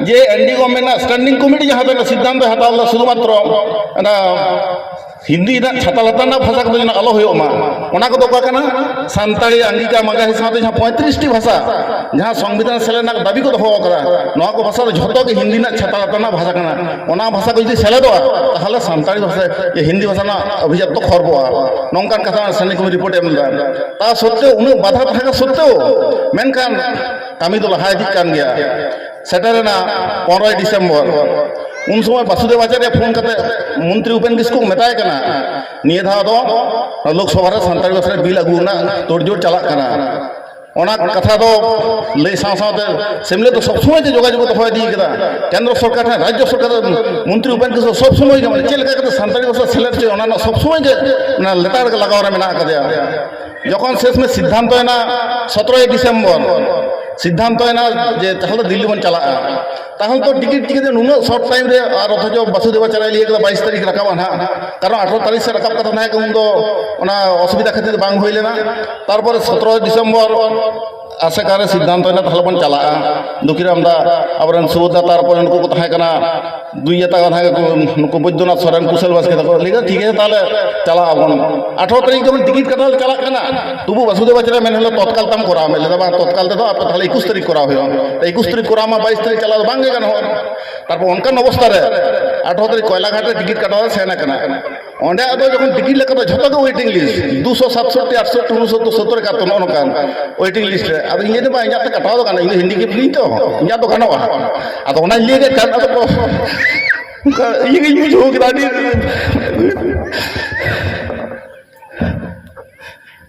ᱡᱮ ᱮᱱᱰᱤ ᱜᱚᱵᱷᱚᱨᱱᱢᱮᱱᱴ ᱨᱮᱱᱟᱜ ᱥᱴᱮᱱᱰᱤᱝ ᱠᱚᱢᱤᱴᱤ ᱡᱟᱦᱟᱸ ᱫᱚ ᱥᱤᱫᱽᱫᱷᱟᱱᱛᱚ ᱦᱟᱛᱟᱣ ᱞᱮᱫᱟ ᱥᱩᱫᱷᱩᱢᱟᱛᱨᱚ ᱚᱱᱟ ᱦᱤᱱᱫᱤ ᱨᱮᱱᱟᱜ ᱪᱷᱟᱛᱟ ᱞᱟᱛᱟᱨ ᱨᱮᱱᱟᱜ ᱵᱷᱟᱥᱟ ᱠᱚᱫᱚ ᱡᱮᱱᱚ ᱟᱞᱚ ᱦᱩᱭᱩᱜ ᱢᱟ, ᱚᱱᱟ ᱠᱚᱫᱚ ᱚᱠᱟ ᱠᱟᱱᱟ? ᱥᱟᱱᱛᱟᱲᱤ, ᱟᱝᱜᱤᱠᱟ, ᱢᱟᱜᱟᱦᱤ ᱥᱟᱶᱛᱮ ᱡᱟᱦᱟᱸ ᱯᱚᱸᱭᱛᱨᱤᱥ ᱴᱤ ᱵᱷᱟᱥᱟ ᱡᱟᱦᱟᱸ ᱥᱚᱝᱵᱤᱫᱷᱟᱱ ᱥᱮᱞᱮᱫ ᱨᱮᱱᱟᱜ ᱫᱟᱹᱵᱤ ᱠᱚ ᱫᱚᱦᱚ ᱟᱠᱟᱫᱟ, ᱱᱚᱣᱟ ᱠᱚ ᱵᱷᱟᱥᱟ ᱫᱚ ᱡᱷᱚᱛᱚ ᱜᱮ ᱦᱤᱱᱫᱤ ᱨᱮᱱᱟᱜ ᱪᱷᱟᱛᱟ ᱞᱟᱛᱟᱨ ᱨᱮᱱᱟᱜ ᱵᱷᱟᱥᱟ ᱠᱟᱱᱟ᱾ ᱚᱱᱟ ᱵᱷᱟᱥᱟ ᱠᱚ ᱡᱩᱫᱤ ᱥᱮᱞᱮᱫᱚᱜᱼᱟ, ᱛᱟᱦᱚᱞᱮ ᱥᱟᱱᱛᱟᱲᱤ ᱵᱷᱟᱥᱟ, ᱦᱤᱱᱫᱤ ᱵᱷᱟᱥᱟ ᱨᱮᱱᱟᱜ ᱚᱵᱷᱤᱡᱟᱛ ᱫᱚ ᱠᱷᱚᱨᱵᱚᱜᱼᱟ, ᱱᱚᱝᱠᱟᱱ ᱠᱟᱛᱷᱟ ᱥᱴᱮᱱᱰᱤᱝ ᱠᱚᱢᱤᱴᱤ ᱨᱤᱯᱳᱨᱴ ᱮ ᱮᱢ ᱞᱮᱫᱟ᱾ ᱛᱟ ᱥᱚᱛᱛᱮᱣ, ᱩᱱᱟᱹᱜ ᱵᱟᱫᱷᱟ ᱛᱟᱦᱮᱸ ᱠᱟᱱ ᱥᱚᱛᱛᱮᱣ, ᱢᱮᱱᱠᱷᱟᱱ ᱠᱟᱹᱢᱤ ᱫᱚ ᱞᱟᱦᱟ ᱤᱫᱤᱜ ᱠᱟᱱ ᱜᱮᱭᱟ᱾ ᱥᱮᱴᱮᱨᱮᱱᱟ ᱯᱚᱱᱨᱚᱭ ᱰᱤᱥᱮᱢᱵᱚᱨ, ᱩᱱ ᱥᱚᱢᱚᱭ ᱵᱟᱥᱩᱫᱮᱵ ᱟᱪᱟᱨᱭᱟ ᱯᱷᱳᱱ ᱠᱟᱛᱮ ᱢᱚᱱᱛᱨᱤ ᱩᱯᱮᱱ ᱠᱤᱥᱠᱩ ᱢᱮᱛᱟᱭ ᱠᱟᱱᱟ, "ᱱᱤᱭᱟᱹ ᱫᱷᱟᱣ ᱫᱚ ᱞᱳᱠᱥᱚᱵᱷᱟ ᱨᱮ ᱥᱟᱱᱛᱟᱲᱤ ᱵᱷᱟᱥᱟ ᱨᱮ ᱵᱤᱞ ᱟᱹᱜᱩ ᱨᱮᱱᱟᱜ ᱛᱳᱲᱡᱳᱲ ᱪᱟᱞᱟᱜ ᱠᱟᱱᱟ᱾" ᱚᱱᱟ ᱠᱟᱛᱷᱟ ᱫᱚ ᱞᱟᱹᱭ ᱥᱟᱶ ᱥᱟᱶᱛᱮ ᱥᱮᱢᱞᱮᱫ ᱫᱚ ᱥᱚᱵ ᱥᱚᱢᱚᱭ ᱜᱮ ᱡᱳᱜᱟᱡᱳᱜᱽ ᱫᱚᱦᱚ ᱤᱫᱤ ᱠᱟᱫᱟ᱾ ᱠᱮᱱᱫᱨᱚ ᱥᱚᱨᱠᱟᱨ ᱴᱷᱮᱱ, ᱨᱟᱡᱽᱡᱚ ᱥᱚᱨᱠᱟᱨ, ᱢᱚᱱᱛᱨᱤ ᱩᱯᱮᱱ ᱠᱤᱥᱠᱩ ᱥᱚᱵ ᱥᱚᱢᱚᱭ ᱜᱮ, ᱢᱟᱱᱮ, ᱪᱮᱫ ᱞᱮᱠᱟ ᱠᱟᱛᱮ ᱥᱟᱱᱛᱟᱲᱤ ᱵᱷᱟᱥᱟ ᱥᱮᱞᱮᱫ ᱦᱚᱪᱚᱭ, ᱚᱱᱟ ᱨᱮᱱᱟᱜ ᱥᱚᱵ ᱥᱚᱢᱚᱭ ᱜᱮ ᱚᱱᱟ ᱞᱮᱛᱟᱲ ᱜᱮ ᱞᱟᱜᱟᱣ ᱨᱮ ᱢᱮᱱᱟᱜ ᱟᱠᱟᱫᱮᱭᱟ᱾ ᱡᱚᱠᱷᱚᱱ ᱥᱮᱥ ᱢᱮ ᱥᱤᱫᱽᱫᱷᱟᱱᱛᱚ ᱮᱱᱟ ᱥᱚᱛᱨᱚᱭ ᱰᱤᱥᱮᱢᱵᱚᱨ, ᱥᱤᱫᱽᱫᱷᱟᱱᱛᱚ ᱮᱱᱟ ᱡᱮ ᱛᱟᱦᱚᱞᱮ ᱫᱤᱞᱞᱤ ᱵᱚᱱ ᱪᱟᱞᱟᱜᱼᱟ᱾ ᱛᱟᱦᱚᱞᱮ ᱛᱚ ᱴᱤᱠᱤᱴ ᱪᱤᱠᱟᱹᱛᱮ ᱱᱩᱱᱟᱹᱜ ᱥᱚᱨᱴ ᱴᱟᱭᱤᱢ ᱨᱮ, ᱟᱨ ᱚᱛᱷᱚᱪᱚ ᱵᱟᱥᱩᱫᱮᱵᱟᱪᱟᱨᱭ ᱞᱟᱹᱭ ᱠᱟᱫᱟ ᱵᱟᱭᱤᱥ ᱛᱟᱹᱨᱤᱠᱷ ᱨᱟᱠᱟᱵᱼᱟ ᱱᱟᱦᱟᱜ, ᱠᱟᱨᱚᱱ ᱟᱴᱷᱨᱚ ᱛᱟᱹᱨᱤᱠᱷ ᱥᱮᱫ ᱨᱟᱠᱟᱵ ᱠᱟᱛᱷᱟ ᱛᱟᱦᱮᱸ ᱠᱟᱱᱟ, ᱩᱱ ᱫᱚ ᱚᱱᱟ ᱚᱥᱩᱵᱤᱫᱷᱟ ᱠᱷᱟᱹᱛᱤᱨ ᱵᱟᱝ ᱦᱩᱭ ᱞᱮᱱᱟ᱾ ᱛᱟᱨᱯᱚᱨᱮ ᱥᱚᱛᱨᱚ ᱰᱤᱥᱮᱢᱵᱚᱨ ᱟᱥᱮᱠᱟ ᱨᱮ ᱥᱤᱫᱽᱫᱷᱟᱱᱛᱚ ᱮᱱᱟ, ᱛᱟᱦᱚᱞᱮ ᱵᱚᱱ ᱪᱟᱞᱟᱜᱼᱟ᱾ ᱫᱩᱠᱷᱤᱨᱟᱢ ᱫᱟ, ᱟᱵᱚᱨᱮᱱ ᱥᱩᱵᱳᱫᱷ ᱫᱟ, ᱛᱟᱨᱯᱚᱨᱮ ᱱᱩᱠᱩ ᱠᱚ ᱛᱟᱦᱮᱸ ᱠᱟᱱᱟ, ᱫᱩᱭ ᱡᱟᱛᱟ ᱠᱟᱛᱷᱟ ᱜᱮᱠᱚ, ᱱᱩᱠᱩ ᱵᱳᱭᱫᱚᱱᱟᱛᱷ ᱥᱚᱨᱮᱱ, ᱠᱩᱥᱚᱞ ᱵᱟᱥᱠᱮ ᱛᱟᱠᱚ ᱞᱟᱹᱭ ᱠᱮᱫᱟ, "ᱴᱷᱤᱠ ᱟᱪᱷᱮ, ᱛᱟᱦᱚᱞᱮ ᱪᱟᱞᱟᱜ ᱟᱵᱚᱱ᱾" ᱟᱴᱷᱨᱚ ᱛᱟᱹᱨᱤᱠᱷ ᱡᱚᱠᱷᱚᱱ ᱴᱤᱠᱤᱴ ᱠᱟᱴᱟᱣ ᱞᱮ ᱪᱟᱞᱟᱜ ᱠᱟᱱᱟ, ᱛᱚᱵᱩ ᱵᱟᱥᱩᱫᱮᱵ ᱟᱪᱟᱨᱭ ᱢᱮᱱ ᱦᱤᱞᱳᱜ ᱛᱚᱛᱠᱟᱞ ᱛᱟᱢ ᱠᱚᱨᱟᱣ ᱢᱮ᱾ ᱞᱟᱹᱭ ᱫᱟ, "ᱵᱟᱝ, ᱛᱚᱛᱠᱟᱞ ᱛᱮᱫᱚ ᱟᱯᱮ ᱛᱟᱦᱚᱞᱮ ᱮᱠᱩᱥ ᱛᱟᱹᱨᱤᱠᱷ ᱠᱚᱨᱟᱣ ᱦᱩᱭᱩᱜᱼᱟ᱾" ᱛᱚ ᱮᱠᱩᱥ ᱛᱟᱹᱨᱤᱠᱷ ᱠᱚᱨᱟᱣ ᱢᱟ ᱵᱟᱭᱤᱥ ᱛᱟᱹᱨᱤᱠᱷ ᱪᱟᱞᱟᱣ ᱫᱚ ᱵᱟᱝ ᱜᱮ ᱜᱟᱱᱚᱜᱼᱟ᱾ ᱛᱟᱨᱯᱚᱨ ᱚᱱᱠᱟᱱ ᱚᱵᱚᱥᱛᱟ ᱨᱮ ᱟᱴᱷᱨᱚ ᱛᱟᱹᱨᱤᱠᱷ ᱠᱚᱭᱞᱟᱜᱷᱟᱴ ᱨᱮ ᱴᱤᱠᱤᱴ ᱠᱟᱴᱟᱣ ᱞᱮ ᱥᱮᱱ ᱟᱠᱟᱱᱟ᱾ ᱚᱸᱰᱮ ᱟᱫᱚ ᱡᱚᱠᱷᱚᱱ ᱴᱤᱠᱤᱴ ᱞᱮ ᱠᱟᱴᱟᱣᱟ, ᱡᱷᱚᱛᱚ ᱜᱮ ᱣᱮᱴᱤᱝ ᱞᱤᱥᱴ, ᱫᱩᱥᱚ ᱥᱟᱛᱥᱚᱴᱴᱤ, ᱟᱴᱥᱚᱴᱴᱤ, ᱩᱱᱥᱚᱛᱛᱚᱨ, ᱥᱚᱛᱛᱚᱨ, ᱮᱠᱟᱛᱛᱚᱨ, ᱱᱚᱜᱼᱚ ᱱᱚᱝᱠᱟᱱ ᱣᱮᱴᱤᱝ ᱞᱤᱥᱴ ᱨᱮ᱾ ᱟᱫᱚ ᱤᱧ ᱞᱟᱹᱭ ᱫᱟ, "ᱵᱟᱝ, ᱤᱧᱟᱹᱜ ᱛᱮ ᱠᱟᱴᱟᱣ ᱫᱚ ᱜᱟᱱᱚᱜᱼᱟ, ᱤᱧ ᱫᱚ ᱦᱤᱱᱫᱤ ᱜᱮ ᱯᱷᱤᱞᱤᱧ ᱛᱚ, ᱤᱧᱟᱹᱜ ᱫᱚ ᱜᱟᱱᱚᱜᱼᱟ᱾" ᱟᱫᱚ ᱚᱱᱟᱧ ᱞᱟᱹᱭ ᱠᱮᱫ ᱠᱷᱟᱱ ᱟᱫᱚ ᱠᱚ ᱚᱱᱠᱟ ᱤᱭᱟᱹ ᱜᱤᱧ ᱵᱩᱡᱷᱟᱹᱣ ᱠᱮᱫᱟ, ᱟᱹᱰᱤ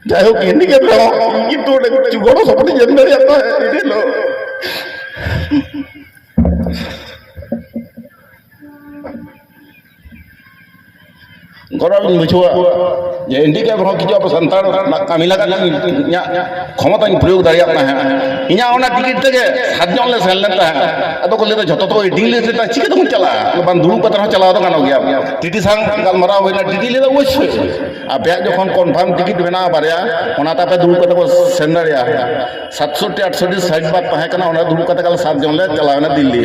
ᱡᱟᱭᱦᱳᱠ, ᱦᱤᱱᱫᱤ ᱜᱮ ᱯᱮᱲᱟ ᱦᱚᱲ, ᱠᱤᱱᱛᱩ ᱚᱸᱰᱮ ᱠᱤᱪᱷᱩ ᱜᱚᱲᱚ ᱥᱚᱯᱚᱦᱚᱫ ᱤᱧ ᱮᱢ ᱫᱟᱲᱮᱭᱟᱜ ᱛᱟᱦᱮᱸᱫ, ᱤᱱᱟᱹ ᱦᱤᱞᱳᱜ ᱜᱚᱨᱚᱵᱽ ᱤᱧ ᱵᱩᱡᱷᱟᱹᱣᱟ᱾ ᱡᱮ ᱮᱱᱰᱤ ᱠᱮᱯ ᱨᱮᱦᱚᱸ ᱠᱤᱪᱷᱩ ᱟᱵᱚ ᱥᱟᱱᱛᱟᱲ ᱨᱮᱱᱟᱜ ᱠᱟᱹᱢᱤ ᱞᱟᱜᱟᱫ ᱤᱧ ᱤᱧᱟᱹᱜ ᱠᱷᱚᱢᱚᱛᱟᱧ ᱯᱨᱚᱭᱳᱜᱽ ᱫᱟᱲᱮᱭᱟᱜ ᱛᱟᱦᱮᱸᱫ᱾ ᱤᱧᱟᱹᱜ ᱚᱱᱟ ᱴᱤᱠᱤᱴ ᱛᱮᱜᱮ ᱥᱟᱛ ᱡᱚᱱ ᱞᱮ ᱥᱮᱱ ᱞᱮᱱ ᱛᱟᱦᱮᱸᱫ᱾ ᱟᱫᱚ ᱠᱚ ᱞᱟᱹᱭᱫᱟ, "ᱡᱷᱚᱛᱚ ᱛᱚ ᱣᱮᱴᱤᱝ ᱞᱤᱥᱴ ᱨᱮ, ᱪᱤᱠᱟᱹ ᱛᱮᱵᱚᱱ ᱪᱟᱞᱟᱜᱼᱟ?" ᱵᱟᱝ, ᱫᱩᱲᱩᱵ ᱠᱟᱛᱮ ᱦᱚᱸ ᱪᱟᱞᱟᱣ ᱫᱚ ᱜᱟᱱᱚᱜ ᱜᱮᱭᱟ᱾ ᱴᱤᱴᱤ ᱥᱟᱶ ᱜᱟᱞᱢᱟᱨᱟᱣ ᱦᱩᱭᱱᱟ, ᱴᱤᱴᱤ ᱞᱟᱹᱭᱫᱟ, "ᱚᱵᱚᱥᱥᱳᱭ, ᱟᱯᱮᱭᱟᱜ ᱡᱚᱠᱷᱚᱱ ᱠᱚᱱᱯᱷᱟᱨᱢ ᱴᱤᱠᱤᱴ ᱢᱮᱱᱟᱜᱼᱟ ᱵᱟᱨᱭᱟ, ᱚᱱᱟ ᱛᱟᱯᱮ ᱫᱩᱲᱩᱵ ᱠᱟᱛᱮ ᱵᱚ ᱥᱮᱱ ᱫᱟᱲᱮᱭᱟᱜᱼᱟ᱾ ᱥᱟᱛᱥᱚᱴᱴᱤ ᱟᱴᱥᱚᱴᱴᱤ ᱥᱤᱴ ᱵᱟᱫ ᱛᱟᱦᱮᱸ ᱠᱟᱱᱟ, ᱚᱸᱰᱮ ᱫᱩᱲᱩᱵ ᱠᱟᱛᱮ ᱜᱮ ᱟᱞᱮ ᱥᱟᱛ ᱡᱚᱱ ᱞᱮ ᱪᱟᱞᱟᱣ ᱮᱱᱟ ᱫᱤᱞᱞᱤ᱾"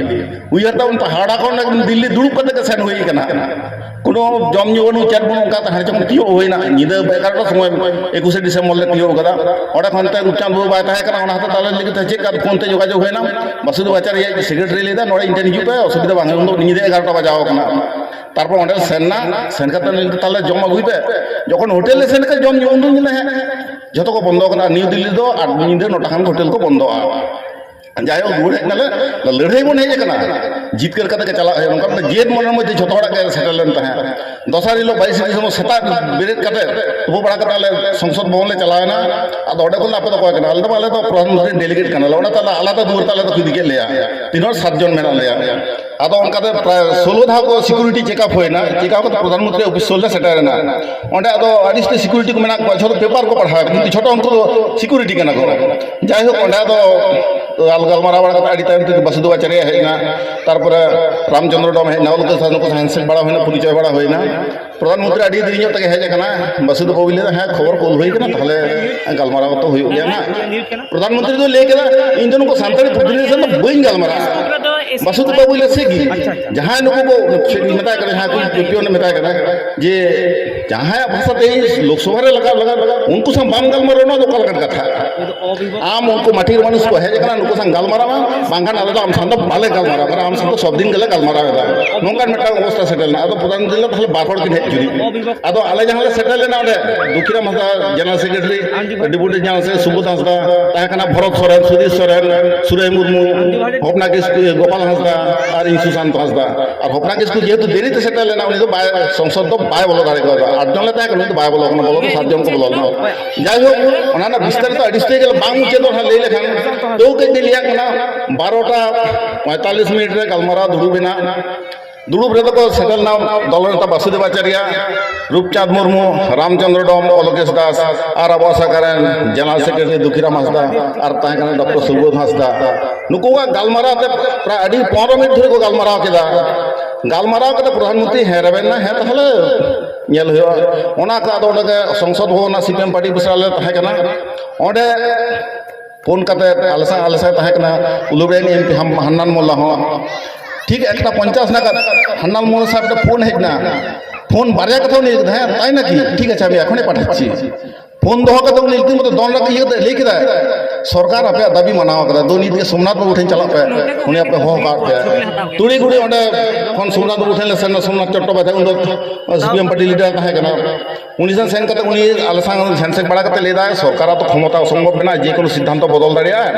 ᱩᱭᱦᱟᱹᱨ ᱛᱟᱵᱚᱱ ᱯᱮ, ᱦᱟᱣᱲᱟ ᱠᱷᱚᱱ ᱮᱠᱫᱚᱢ ᱫᱤᱞᱞᱤ ᱫᱩᱲᱩᱵ ᱠᱟᱛᱮ ᱜᱮ ᱥᱮᱱ ᱦᱩᱭ ᱠᱟᱱᱟ᱾ ᱠᱳᱱᱳ ᱡᱚᱢ ᱧᱩ ᱵᱟᱹᱱᱩᱜ, ᱪᱮᱫ ᱵᱟᱹᱱᱩᱜ, ᱚᱱᱠᱟ ᱛᱟᱦᱮᱸ ᱪᱚᱝ ᱛᱤᱭᱳᱜ ᱦᱩᱭᱱᱟ᱾ ᱧᱤᱫᱟᱹ ᱮᱜᱟᱨᱚᱴᱟ ᱥᱚᱢᱚᱭ ᱮᱠᱩᱥᱮ ᱰᱤᱥᱮᱢᱵᱚᱨ ᱞᱮ ᱛᱤᱭᱳᱜ ᱠᱟᱫᱟ᱾ ᱚᱸᱰᱮ ᱠᱷᱚᱱ ᱛᱮ ᱨᱩᱯᱪᱟᱸᱫᱽ ᱵᱟᱹᱵᱩ ᱵᱟᱭ ᱛᱟᱦᱮᱸ ᱠᱟᱱᱟ, ᱚᱱᱟ ᱦᱚᱛᱮᱡ ᱛᱮ ᱟᱞᱮ ᱞᱟᱹᱜᱤᱫ ᱛᱮ ᱪᱮᱫ ᱠᱟ ᱯᱷᱳᱱ ᱛᱮ ᱡᱳᱜᱟᱡᱳᱜᱽ ᱦᱩᱭᱱᱟ, ᱵᱟᱥᱩᱫᱮᱵ ᱟᱪᱟᱨᱭᱟ ᱟᱡ ᱥᱮᱠᱨᱮᱴᱟᱨᱤ ᱞᱟᱹᱭᱫᱟ, "ᱱᱚᱰᱮ ᱤᱧ ᱴᱷᱮᱱ ᱦᱤᱡᱩᱜ ᱯᱮ, ᱚᱥᱩᱵᱤᱫᱷᱟ ᱵᱟᱝ ᱦᱩᱭᱩᱜᱼᱟ, ᱩᱱ ᱫᱚ ᱧᱤᱫᱟᱹ ᱮᱜᱟᱨᱚᱴᱟ ᱵᱟᱡᱟᱣ ᱠᱟᱱᱟ᱾" ᱛᱟᱨᱯᱚᱨ ᱚᱸᱰᱮ ᱥᱮᱱ ᱱᱟ, ᱥᱮᱱ ᱠᱟᱛᱮ ᱞᱟᱹᱭ ᱫᱟ, "ᱛᱟᱦᱞᱮ ᱡᱚᱢ ᱟᱹᱜᱩᱭ ᱯᱮ᱾" ᱡᱚᱠᱷᱚᱱ ᱦᱳᱴᱮᱞ ᱞᱮ ᱥᱮᱱ ᱠᱟᱛᱮ ᱡᱚᱢ ᱧᱩ, ᱩᱱ ᱫᱚ ᱧᱤᱫᱟᱹ ᱦᱮᱸ, ᱡᱷᱚᱛᱚ ᱠᱚ ᱵᱚᱱᱫᱚ ᱠᱟᱫᱟ᱾ ᱱᱤᱭᱩ ᱫᱤᱞᱞᱤ ᱫᱚ ᱟᱨ ᱧᱤᱫᱟᱹ ᱱᱚᱴᱟ ᱠᱷᱟᱱ ᱦᱳᱴᱮᱞ ᱠᱚ ᱵᱚᱱᱫᱚᱜᱼᱟ᱾ ᱡᱟᱭᱦᱳᱠ, ᱨᱩᱣᱟᱹᱲ ᱦᱮᱡ ᱱᱟᱞᱮ, ᱞᱟᱹᱲᱦᱟᱹᱭ ᱵᱚᱱ ᱦᱮᱡ ᱟᱠᱟᱱᱟ, ᱡᱤᱛᱠᱟᱹᱨ ᱠᱟᱛᱮ ᱜᱮ ᱪᱟᱞᱟᱜ ᱦᱩᱭᱩᱜᱼᱟ, ᱱᱚᱝᱠᱟ ᱢᱤᱫᱴᱟᱝ ᱡᱮᱫ ᱢᱚᱱᱮᱨ ᱢᱚᱫᱽᱫᱷᱮ ᱡᱷᱚᱛᱚ ᱦᱚᱲᱟᱜ ᱜᱮ ᱥᱮᱴᱮᱨ ᱞᱮᱱ ᱛᱟᱦᱮᱸᱫ᱾ ᱫᱚᱥᱟᱨ ᱦᱤᱞᱳᱜ ᱵᱟᱭᱤᱥᱮ ᱰᱤᱥᱮᱢᱵᱚᱨ ᱥᱮᱛᱟᱜ ᱵᱮᱨᱮᱫ ᱠᱟᱛᱮ, ᱛᱩᱯᱩ ᱵᱟᱲᱟ ᱠᱟᱛᱮ ᱟᱞᱮ ᱥᱚᱝᱥᱚᱫ ᱵᱷᱚᱵᱚᱱ ᱞᱮ ᱪᱟᱞᱟᱣ ᱮᱱᱟ᱾ ᱟᱫᱚ ᱚᱸᱰᱮ ᱠᱷᱚᱱ ᱫᱚ, "ᱟᱯᱮ ᱫᱚ ᱚᱠᱚᱭ ᱠᱟᱱᱟ?" ᱟᱞᱮ ᱫᱚ, "ᱟᱞᱮ ᱫᱚ ᱯᱨᱚᱫᱷᱟᱱ ᱢᱚᱱᱛᱨᱤ ᱰᱮᱞᱤᱜᱮᱴ ᱠᱟᱱᱟᱞᱮ᱾" ᱚᱱᱟᱛᱮ ᱟᱞᱮ ᱟᱞᱟᱫᱟ ᱫᱩᱣᱟᱹᱨ ᱛᱮ ᱟᱞᱮ ᱫᱚᱠᱚ ᱤᱫᱤ ᱠᱮᱫ ᱞᱮᱭᱟ᱾ ᱛᱤᱱ ᱦᱚᱲ? ᱥᱟᱛ ᱡᱚᱱ ᱢᱮᱱᱟᱜ ᱞᱮᱭᱟ᱾ ᱟᱫᱚ ᱚᱱᱠᱟᱛᱮ ᱯᱨᱟᱭ ᱥᱳᱞᱳ ᱫᱷᱟᱣ ᱠᱚ ᱥᱤᱠᱩᱨᱤᱴᱤ ᱪᱮᱠᱟᱯ ᱦᱩᱭᱱᱟ᱾ ᱪᱮᱠᱟᱯ ᱠᱟᱛᱮ ᱯᱨᱚᱫᱷᱟᱱ ᱢᱚᱱᱛᱨᱤ ᱚᱯᱷᱤᱥ ᱥᱩᱨ ᱞᱮ ᱥᱮᱴᱮᱨ ᱮᱱᱟ᱾ ᱚᱸᱰᱮ ᱟᱫᱚ ᱟᱹᱰᱤ ᱩᱥᱛᱟᱹ ᱥᱤᱠᱩᱨᱤᱴᱤ ᱠᱚ ᱢᱮᱱᱟᱜ ᱠᱚᱣᱟ, ᱡᱷᱚᱛᱚ ᱯᱮᱯᱟᱨ ᱠᱚ ᱯᱟᱲᱦᱟᱣ ᱮᱫᱟ, ᱠᱤᱱᱛᱩ ᱡᱷᱚᱛᱚ ᱩᱱᱠᱩ ᱫᱚ ᱥᱤᱠᱩᱨᱤᱴᱤ ᱠᱟᱱᱟ ᱠᱚ᱾ ᱡᱟᱭᱦᱳᱠ, ᱚᱸᱰᱮ ᱟᱫᱚ ᱜᱟᱞ-, ᱜᱟᱞᱢᱟᱨᱟᱣ ᱵᱟᱲᱟ ᱠᱟᱛᱮ ᱟᱹᱰᱤ ᱛᱟᱭᱚᱢ ᱛᱮ ᱵᱟᱥᱩᱫᱮᱵ ᱟᱪᱟᱨᱭᱟ ᱦᱮᱡ ᱮᱱᱟ, ᱛᱟᱨᱯᱚᱨᱮ ᱨᱟᱢᱪᱚᱸᱫᱽᱨᱚ ᱰᱚᱢ ᱦᱮᱡ ᱮᱱᱟ, ᱩᱱᱠᱩ ᱥᱟᱶ, ᱱᱩᱠᱩ ᱥᱟᱶ ᱦᱮᱱᱰᱥᱮᱠ ᱵᱟᱲᱟ ᱦᱩᱭᱱᱟ, ᱯᱚᱨᱤᱪᱚᱭ ᱵᱟᱲᱟ ᱦᱩᱭᱱᱟ᱾ ᱯᱨᱚᱫᱷᱟᱱ ᱢᱚᱱᱛᱨᱤ ᱟᱹᱰᱤ ᱫᱮᱨᱤ ᱧᱚᱜ ᱛᱮᱜᱮ ᱦᱮᱡ ᱟᱠᱟᱱᱟ᱾ ᱵᱟᱥᱩᱫᱮᱵ ᱵᱟᱵᱩᱭ ᱞᱟᱹᱭ ᱮᱫᱟ, "ᱦᱮᱸ, ᱠᱷᱚᱵᱚᱨ ᱠᱚ ᱚᱞ ᱦᱩᱭ ᱟᱠᱟᱱᱟ, ᱛᱟᱦᱞᱮ ᱜᱟᱞᱢᱟᱨᱟᱣ ᱠᱟᱛᱮ ᱦᱩᱭᱩᱜ ᱜᱮᱭᱟ ᱱᱟᱦᱟᱜ᱾" ᱯᱨᱚᱫᱷᱟᱱ ᱢᱚᱱᱛᱨᱤ ᱫᱚ ᱞᱟᱹᱭ ᱠᱮᱫᱟ, "ᱤᱧ ᱫᱚ ᱱᱩᱠᱩ ᱥᱟᱱᱛᱟᱲᱤ ᱯᱨᱚᱛᱤᱱᱤᱫᱷᱤ ᱥᱟᱶ ᱫᱚ ᱵᱟᱹᱧ ᱜᱟᱞᱢᱟᱨᱟᱜᱼᱟ᱾" ᱵᱟᱥᱩᱫᱮᱵ ᱵᱟᱵᱩᱭ ᱞᱟᱹᱭ ᱥᱮ ᱜᱮ, ᱟᱪᱪᱷᱟ, ᱟᱪᱪᱷᱟ᱾ ᱡᱟᱦᱟᱸᱭ ᱱᱩᱠᱩ ᱠᱚ ᱢᱮᱛᱟᱭ ᱠᱟᱱᱟ, ᱡᱟᱦᱟᱸᱭ ᱠᱚ ᱯᱤᱭᱳᱱᱮ ᱢᱮᱛᱟᱭ ᱠᱟᱱᱟ ᱡᱮ, "ᱡᱟᱦᱟᱸᱭᱟᱜ ᱵᱷᱟᱥᱟ ᱛᱮ ᱞᱳᱠᱥᱚᱵᱷᱟ ᱨᱮ ᱞᱟᱜᱟᱣ ᱞᱟᱜᱟᱣ, ᱩᱱᱠᱩ ᱥᱟᱶ ᱵᱟᱢ ᱜᱟᱞᱢᱟᱨᱟᱣ, ᱱᱚᱣᱟ ᱫᱚ ᱚᱠᱟ ᱞᱮᱠᱟᱱ ᱠᱟᱛᱷᱟ?" ᱟᱢ ᱩᱱᱠᱩ ᱢᱟᱴᱷᱤᱨ ᱢᱟᱹᱱᱩᱥ ᱠᱚ ᱦᱮᱡ ᱟᱠᱟᱱᱟ, ᱱᱩᱠᱩ ᱥᱟᱶ ᱜᱟᱞᱢᱟᱨᱟᱣ ᱢᱮ, ᱵᱟᱝᱠᱷᱟᱱ ᱟᱞᱮ ᱫᱚ ᱟᱢ ᱥᱟᱶ ᱫᱚ ᱵᱟᱞᱮ ᱜᱟᱞᱢᱟᱨᱟᱣ ᱠᱟᱱᱟ, ᱟᱢ ᱥᱟᱶ ᱫᱚ ᱥᱚᱵ ᱫᱤᱱ ᱜᱮᱞᱮ ᱜᱟᱞᱢᱟᱨᱟᱣ ᱮᱫᱟ᱾ ᱱᱚᱝᱠᱟᱱ ᱢᱤᱫᱴᱟᱝ ᱚᱵᱚᱥᱛᱟ ᱥᱮᱴᱮᱨ ᱞᱮᱱᱟ᱾ ᱟᱫᱚ ᱯᱨᱚᱫᱷᱟᱱ ᱢᱚᱱᱛᱨᱤ ᱞᱟᱹᱭ ᱫᱟ, "ᱛᱟᱦᱞᱮ ᱵᱟᱨ ᱦᱚᱲ ᱠᱤᱱ ᱦᱮᱡ ᱡᱩᱨᱤ᱾" ᱟᱫᱚ ᱟᱞᱮ ᱡᱟᱦᱟᱸ ᱞᱮ ᱥᱮᱴᱮᱨ ᱞᱮᱱᱟ ᱚᱸᱰᱮ, ᱫᱩᱠᱷᱤᱨᱟᱢ ᱦᱟᱸᱥᱫᱟ, general secretary, deputy general secretary Subodh ᱦᱟᱸᱥᱫᱟ, ᱛᱟᱦᱮᱸ ᱠᱟᱱᱟ ᱵᱷᱚᱨᱚᱛ ᱥᱚᱨᱮᱱ, ᱥᱩᱫᱷᱤᱨ ᱥᱚᱨᱮᱱ, ᱥᱩᱨᱟᱹᱭ ᱢᱩᱨᱢᱩ, ᱵᱷᱚᱵᱽᱱᱟ ᱠᱤᱥᱠᱩ, ᱜᱳᱯᱟᱞ ᱦᱟᱸᱥᱫᱟ ᱟᱨ ᱤᱧ ᱥᱩᱥᱟᱱᱛ ᱦᱟᱸᱥᱫᱟ᱾ ᱟᱨ ᱵᱷᱚᱵᱽᱱᱟ ᱠᱤᱥᱠᱩ ᱡᱮᱦᱮᱛᱩ ᱫᱮᱨᱤ ᱛᱮ ᱥᱮᱴᱮᱨ ᱞᱮᱱᱟ, ᱩᱱᱤ ᱫᱚ ᱵᱟᱭ, ᱥᱚᱝᱥᱚᱫ ᱫᱚ ᱵᱟᱭ ᱵᱚᱞᱚ ᱫᱟᱲᱮ ᱠᱟᱣᱫᱟ᱾ ᱟᱴ ᱡᱚᱱ ᱞᱮ ᱛᱟᱦᱮᱸ ᱠᱟᱱᱟ, ᱩᱱᱤ ᱫᱚ ᱵᱟᱭ ᱵᱚᱞᱚ ᱠᱟᱱᱟ, ᱵᱚᱞᱚ ᱫᱚ ᱥᱟᱛ ᱡᱚᱱ ᱠᱚ ᱵᱚᱞᱚ ᱞᱮᱱᱟ᱾ ᱡᱟᱭᱦᱳᱠ, ᱚᱱᱟ ᱨᱮᱱᱟᱜ ᱵᱤᱥᱛᱟᱨᱤᱛ ᱟᱹᱰᱤ ᱩᱥᱛᱟᱹᱨ ᱜᱮ ᱵᱟᱝ ᱢᱩᱪᱟᱹᱫᱚᱜ ᱨᱮᱦᱚᱸ ᱞᱟᱹᱭ ᱞᱮᱠᱷᱟᱱ, ᱛᱟᱹᱣ ᱠᱟᱹᱡ ᱫᱚ ᱞᱟᱹᱭᱟᱜ ᱠᱟᱱᱟ, ᱵᱟᱨᱚᱴᱟ ᱯᱚᱸᱭᱛᱟᱞᱞᱤᱥ ᱢᱤᱱᱤᱴ ᱨᱮ ᱜᱟᱞᱢᱟᱨᱟᱣ ᱫᱩᱲᱩᱵ ᱮᱱᱟ᱾ ᱫᱩᱲᱩᱵ ᱨᱮᱫᱚ ᱠᱚ ᱥᱮᱴᱮᱨ ᱞᱮᱱᱟ ᱫᱚᱞ ᱱᱮᱛᱟ ᱵᱟᱥᱩᱫᱮᱵ ᱟᱪᱟᱨᱭᱟ, ᱨᱩᱯᱪᱟᱸᱫᱽ ᱢᱩᱨᱢᱩ, ᱨᱟᱢᱪᱚᱸᱫᱽᱨᱚ ᱰᱚᱢ, ᱚᱞᱚᱠᱮᱥ ᱫᱟᱥ ᱟᱨ ᱟᱵᱚ ᱟᱥᱟ ᱠᱟᱨᱮᱱ ᱡᱮᱱᱟᱨᱮᱞ ᱥᱮᱠᱨᱮᱴᱟᱨᱤ ᱫᱩᱠᱷᱤᱨᱟᱢ ᱦᱟᱸᱥᱫᱟ ᱟᱨ ᱛᱟᱦᱮᱸ ᱠᱟᱱᱟ ᱰᱚᱠᱴᱚᱨ ᱥᱩᱵᱳᱫᱷ ᱦᱟᱸᱥᱫᱟ᱾ ᱱᱩᱠᱩᱣᱟᱜ ᱜᱟᱞᱢᱟᱨᱟᱣ ᱛᱮ ᱯᱨᱟᱭ ᱟᱹᱰᱤ ᱯᱚᱱᱨᱚ ᱢᱤᱱᱤᱴ ᱫᱷᱚᱨᱮ ᱠᱚ ᱜᱟᱞᱢᱟᱨᱟᱣ ᱠᱮᱫᱟ᱾ ᱜᱟᱞᱢᱟᱨᱟᱣ ᱠᱟᱛᱮ ᱯᱨᱚᱫᱷᱟᱱ ᱢᱚᱱᱛᱨᱤ ᱦᱮᱸ ᱨᱮᱵᱮᱱ ᱱᱟ, ᱦᱮᱸ ᱛᱟᱦᱚᱞᱮ ᱧᱮᱞ ᱦᱩᱭᱩᱜᱼᱟ᱾ ᱚᱱᱟ ᱠᱚ ᱟᱫᱚ ᱚᱸᱰᱮ ᱜᱮ ᱥᱚᱝᱥᱚᱫ ᱵᱷᱚᱵᱚᱱ ᱨᱮᱱᱟᱜ C P M party office ᱨᱮ ᱟᱞᱮ ᱛᱟᱦᱮᱸ ᱠᱟᱱᱟ᱾ ᱚᱸᱰᱮ ᱯᱷᱳᱱ ᱠᱟᱛᱮ ᱟᱞᱮ ᱥᱟᱶ, ᱟᱞᱮ ᱥᱟᱶ ᱛᱟᱦᱮᱸ ᱠᱟᱱᱟ ᱩᱞᱩᱵᱮᱱ ᱮᱢ ᱯᱤ ᱦᱟᱱᱱᱟᱱ ᱢᱚᱞᱞᱟ ᱦᱚᱸ᱾ ᱴᱷᱤᱠ ᱮᱠᱴᱟ ᱯᱚᱧᱪᱟᱥ ᱱᱟᱜᱟᱫ ᱦᱟᱱᱱᱟᱱ ᱢᱚᱞᱞᱟ ᱥᱟᱦᱮᱵ ᱴᱷᱮᱱ ᱯᱷᱳᱱ ᱦᱮᱡ ᱮᱱᱟ᱾ ᱯᱷᱳᱱ ᱵᱟᱨᱭᱟ ᱠᱟᱛᱷᱟ ᱩᱱᱤ ᱞᱟᱹᱭ ᱠᱮᱫᱟ, "ᱦᱮᱸ, ᱛᱟᱭ ᱱᱟᱠᱤ? ᱴᱷᱤᱠ ᱟᱪᱷᱮ, ᱟᱢ ᱮᱠᱷᱚᱱᱮ ᱯᱟᱴᱷᱟᱪᱪᱷᱤ᱾" ᱯᱷᱳᱱ ᱫᱚᱦᱚ ᱠᱟᱛᱮ ᱩᱱᱤ ᱨᱤᱛᱤᱢᱚᱛᱚ ᱫᱚᱱ ᱨᱟᱠᱟᱵ ᱤᱭᱟᱹ ᱠᱟᱛᱮ ᱞᱟᱹᱭ ᱠᱮᱫᱟᱭ, "ᱥᱚᱨᱠᱟᱨ ᱟᱯᱮᱭᱟᱜ ᱫᱟᱹᱵᱤ ᱢᱟᱱᱟᱣ ᱠᱟᱫᱟ, ᱫᱩ ᱱᱤᱛ ᱜᱮ ᱥᱳᱢᱱᱟᱛᱷ ᱵᱟᱵᱩ ᱴᱷᱮᱱ ᱪᱟᱞᱟᱜ ᱯᱮ, ᱩᱱᱤ ᱟᱯᱮ ᱦᱚᱦᱚ ᱠᱟᱜ ᱯᱮ᱾" ᱛᱩᱲᱤ ᱜᱩᱲᱤ ᱚᱸᱰᱮ ᱠᱷᱚᱱ ᱥᱳᱢᱱᱟᱛᱷ ᱵᱟᱵᱩ ᱴᱷᱮᱱ ᱞᱮ ᱥᱮᱱ ᱮᱱᱟ᱾ ᱥᱳᱢᱱᱟᱛᱷ ᱪᱚᱴᱴᱳᱯᱟᱫᱷᱭᱟᱭ ᱩᱱ ᱫᱚ C P M party leader ᱛᱟᱦᱮᱸ ᱠᱟᱱᱟ᱾ ᱩᱱᱤ ᱥᱟᱶ ᱥᱮᱱ ᱠᱟᱛᱮ ᱩᱱᱤ ᱟᱞᱮ ᱥᱟᱶ ᱦᱮᱱᱰᱥᱮᱠ ᱵᱟᱲᱟ ᱠᱟᱛᱮ ᱞᱟᱹᱭ ᱫᱟᱭ, "ᱥᱚᱨᱠᱟᱨᱟᱜ ᱛᱚ ᱠᱷᱚᱢᱚᱛᱟ ᱚᱥᱚᱢᱵᱷᱚᱵ ᱢᱮᱱᱟᱜᱼᱟ, ᱡᱮ ᱠᱳᱱᱳ ᱥᱤᱫᱽᱫᱷᱟᱱᱛᱚ ᱵᱚᱫᱚᱞ ᱫᱟᱲᱮᱭᱟᱜᱼᱟ,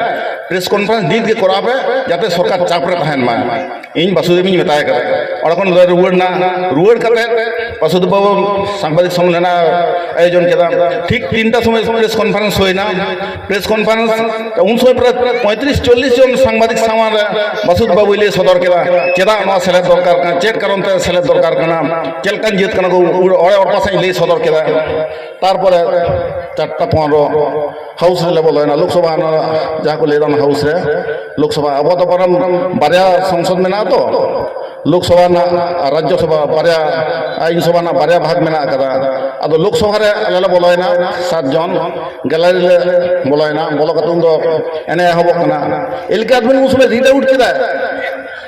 ᱯᱨᱮᱥ ᱠᱚᱱᱯᱷᱟᱨᱮᱱᱥ ᱱᱤᱛ ᱜᱮ ᱠᱚᱨᱟᱣ ᱯᱮ, ᱡᱟᱛᱮ ᱥᱚᱨᱠᱟᱨ ᱪᱟᱯ ᱨᱮ ᱛᱟᱦᱮᱱ ᱢᱟ᱾" ᱤᱧ ᱵᱟᱥᱩᱫᱮᱵᱤᱧ ᱢᱮᱛᱟᱭ ᱠᱟᱱᱟ᱾ ᱚᱸᱰᱮ ᱠᱷᱚᱱ ᱞᱮ ᱨᱩᱣᱟᱹᱲ ᱮᱱᱟ᱾ ᱨᱩᱣᱟᱹᱲ ᱠᱟᱛᱮ ᱵᱟᱥᱩᱫᱮᱵ ᱵᱟᱵᱩ ᱥᱟᱝᱵᱟᱫᱤᱠ ᱥᱚᱢᱢᱮᱞᱚᱱ ᱟᱭᱳᱡᱚᱱ ᱠᱮᱫᱟ᱾ ᱴᱷᱤᱠ ᱛᱤᱱᱴᱟ ᱥᱚᱢᱚᱭ ᱯᱨᱮᱥ ᱠᱚᱱᱯᱷᱟᱨᱮᱱᱥ ᱦᱩᱭᱱᱟ᱾ ᱯᱨᱮᱥ ᱠᱚᱱᱯᱷᱟᱨᱮᱱᱥ ᱩᱱ ᱥᱚᱢᱚᱭ ᱯᱨᱟᱭ ᱯᱚᱸᱭᱛᱨᱤᱥ ᱪᱚᱞᱞᱤᱥ ᱡᱚᱱ ᱥᱟᱝᱵᱟᱫᱤᱠ ᱥᱟᱢᱟᱝ ᱨᱮ ᱵᱟᱥᱩᱫᱮᱵ ᱵᱟᱵᱩᱭ ᱞᱟᱹᱭ ᱥᱚᱫᱚᱨ ᱠᱮᱫᱟ, ᱪᱮᱫᱟᱜ ᱱᱚᱣᱟ ᱥᱮᱞᱮᱫ ᱫᱚᱨᱠᱟᱨ ᱠᱟᱱᱟ, ᱪᱮᱫ ᱠᱟᱨᱚᱱ ᱛᱮ ᱥᱮᱞᱮᱫ ᱫᱚᱨᱠᱟᱨ ᱠᱟᱱᱟ, ᱪᱮᱫ ᱞᱮᱠᱟᱱ ᱡᱟᱹᱛ ᱠᱟᱱᱟ ᱠᱚ, ᱚᱲᱮ ᱚᱲᱯᱟᱥᱟᱧ ᱞᱟᱹᱭ ᱥᱚᱫᱚᱨ ᱠᱮᱫᱟ᱾ ᱛᱟᱨᱯᱚᱨᱮ ᱪᱟᱨᱴᱟ ᱯᱚᱱᱨᱚ ᱦᱟᱣᱩᱥ ᱨᱮᱞᱮ ᱵᱚᱞᱚᱭᱮᱱᱟ, ᱞᱳᱠᱥᱚᱵᱷᱟ ᱨᱮᱱᱟᱜ ᱡᱟᱦᱟᱸ ᱠᱚ ᱞᱟᱹᱭᱫᱟ ᱚᱱᱟ ᱦᱟᱣᱩᱥ ᱨᱮ᱾ ᱞᱳᱠᱥᱚᱵᱷᱟ, ᱟᱵᱚ ᱫᱚ ᱵᱚᱨᱚᱝ ᱵᱟᱨᱭᱟ ᱥᱚᱝᱥᱚᱫ ᱢᱮᱱᱟᱜᱼᱟ ᱛᱚ, ᱞᱳᱠᱥᱚᱵᱷᱟ ᱨᱮᱱᱟᱜ ᱟᱨ ᱨᱟᱡᱽᱡᱚᱥᱚᱵᱷᱟ ᱵᱟᱨᱭᱟ, ᱟᱭᱤᱱ ᱥᱚᱵᱷᱟ ᱨᱮᱱᱟᱜ ᱵᱟᱨᱭᱟ ᱵᱷᱟᱜᱽ ᱢᱮᱱᱟᱜ ᱟᱠᱟᱫᱟ᱾ ᱟᱫᱚ ᱞᱳᱠᱥᱚᱵᱷᱟ ᱨᱮ ᱟᱞᱮ ᱞᱮ ᱵᱚᱞᱚᱭᱮᱱᱟ, ᱥᱟᱛ ᱡᱚᱱ ᱜᱮᱞᱟᱨᱤ ᱞᱮ ᱵᱚᱞᱚᱭᱮᱱᱟ᱾ ᱵᱚᱞᱚ ᱠᱟᱛᱮ ᱩᱱ ᱫᱚ ᱮᱱᱮᱡ ᱮᱦᱚᱵᱚᱜ ᱠᱟᱱᱟ᱾ ᱮᱞ ᱠᱮ ᱟᱫᱢᱤᱱ ᱩᱱ ᱥᱚᱢᱚᱭ ᱨᱤᱰ ᱟᱣᱩᱴ ᱠᱮᱫᱟᱭ᱾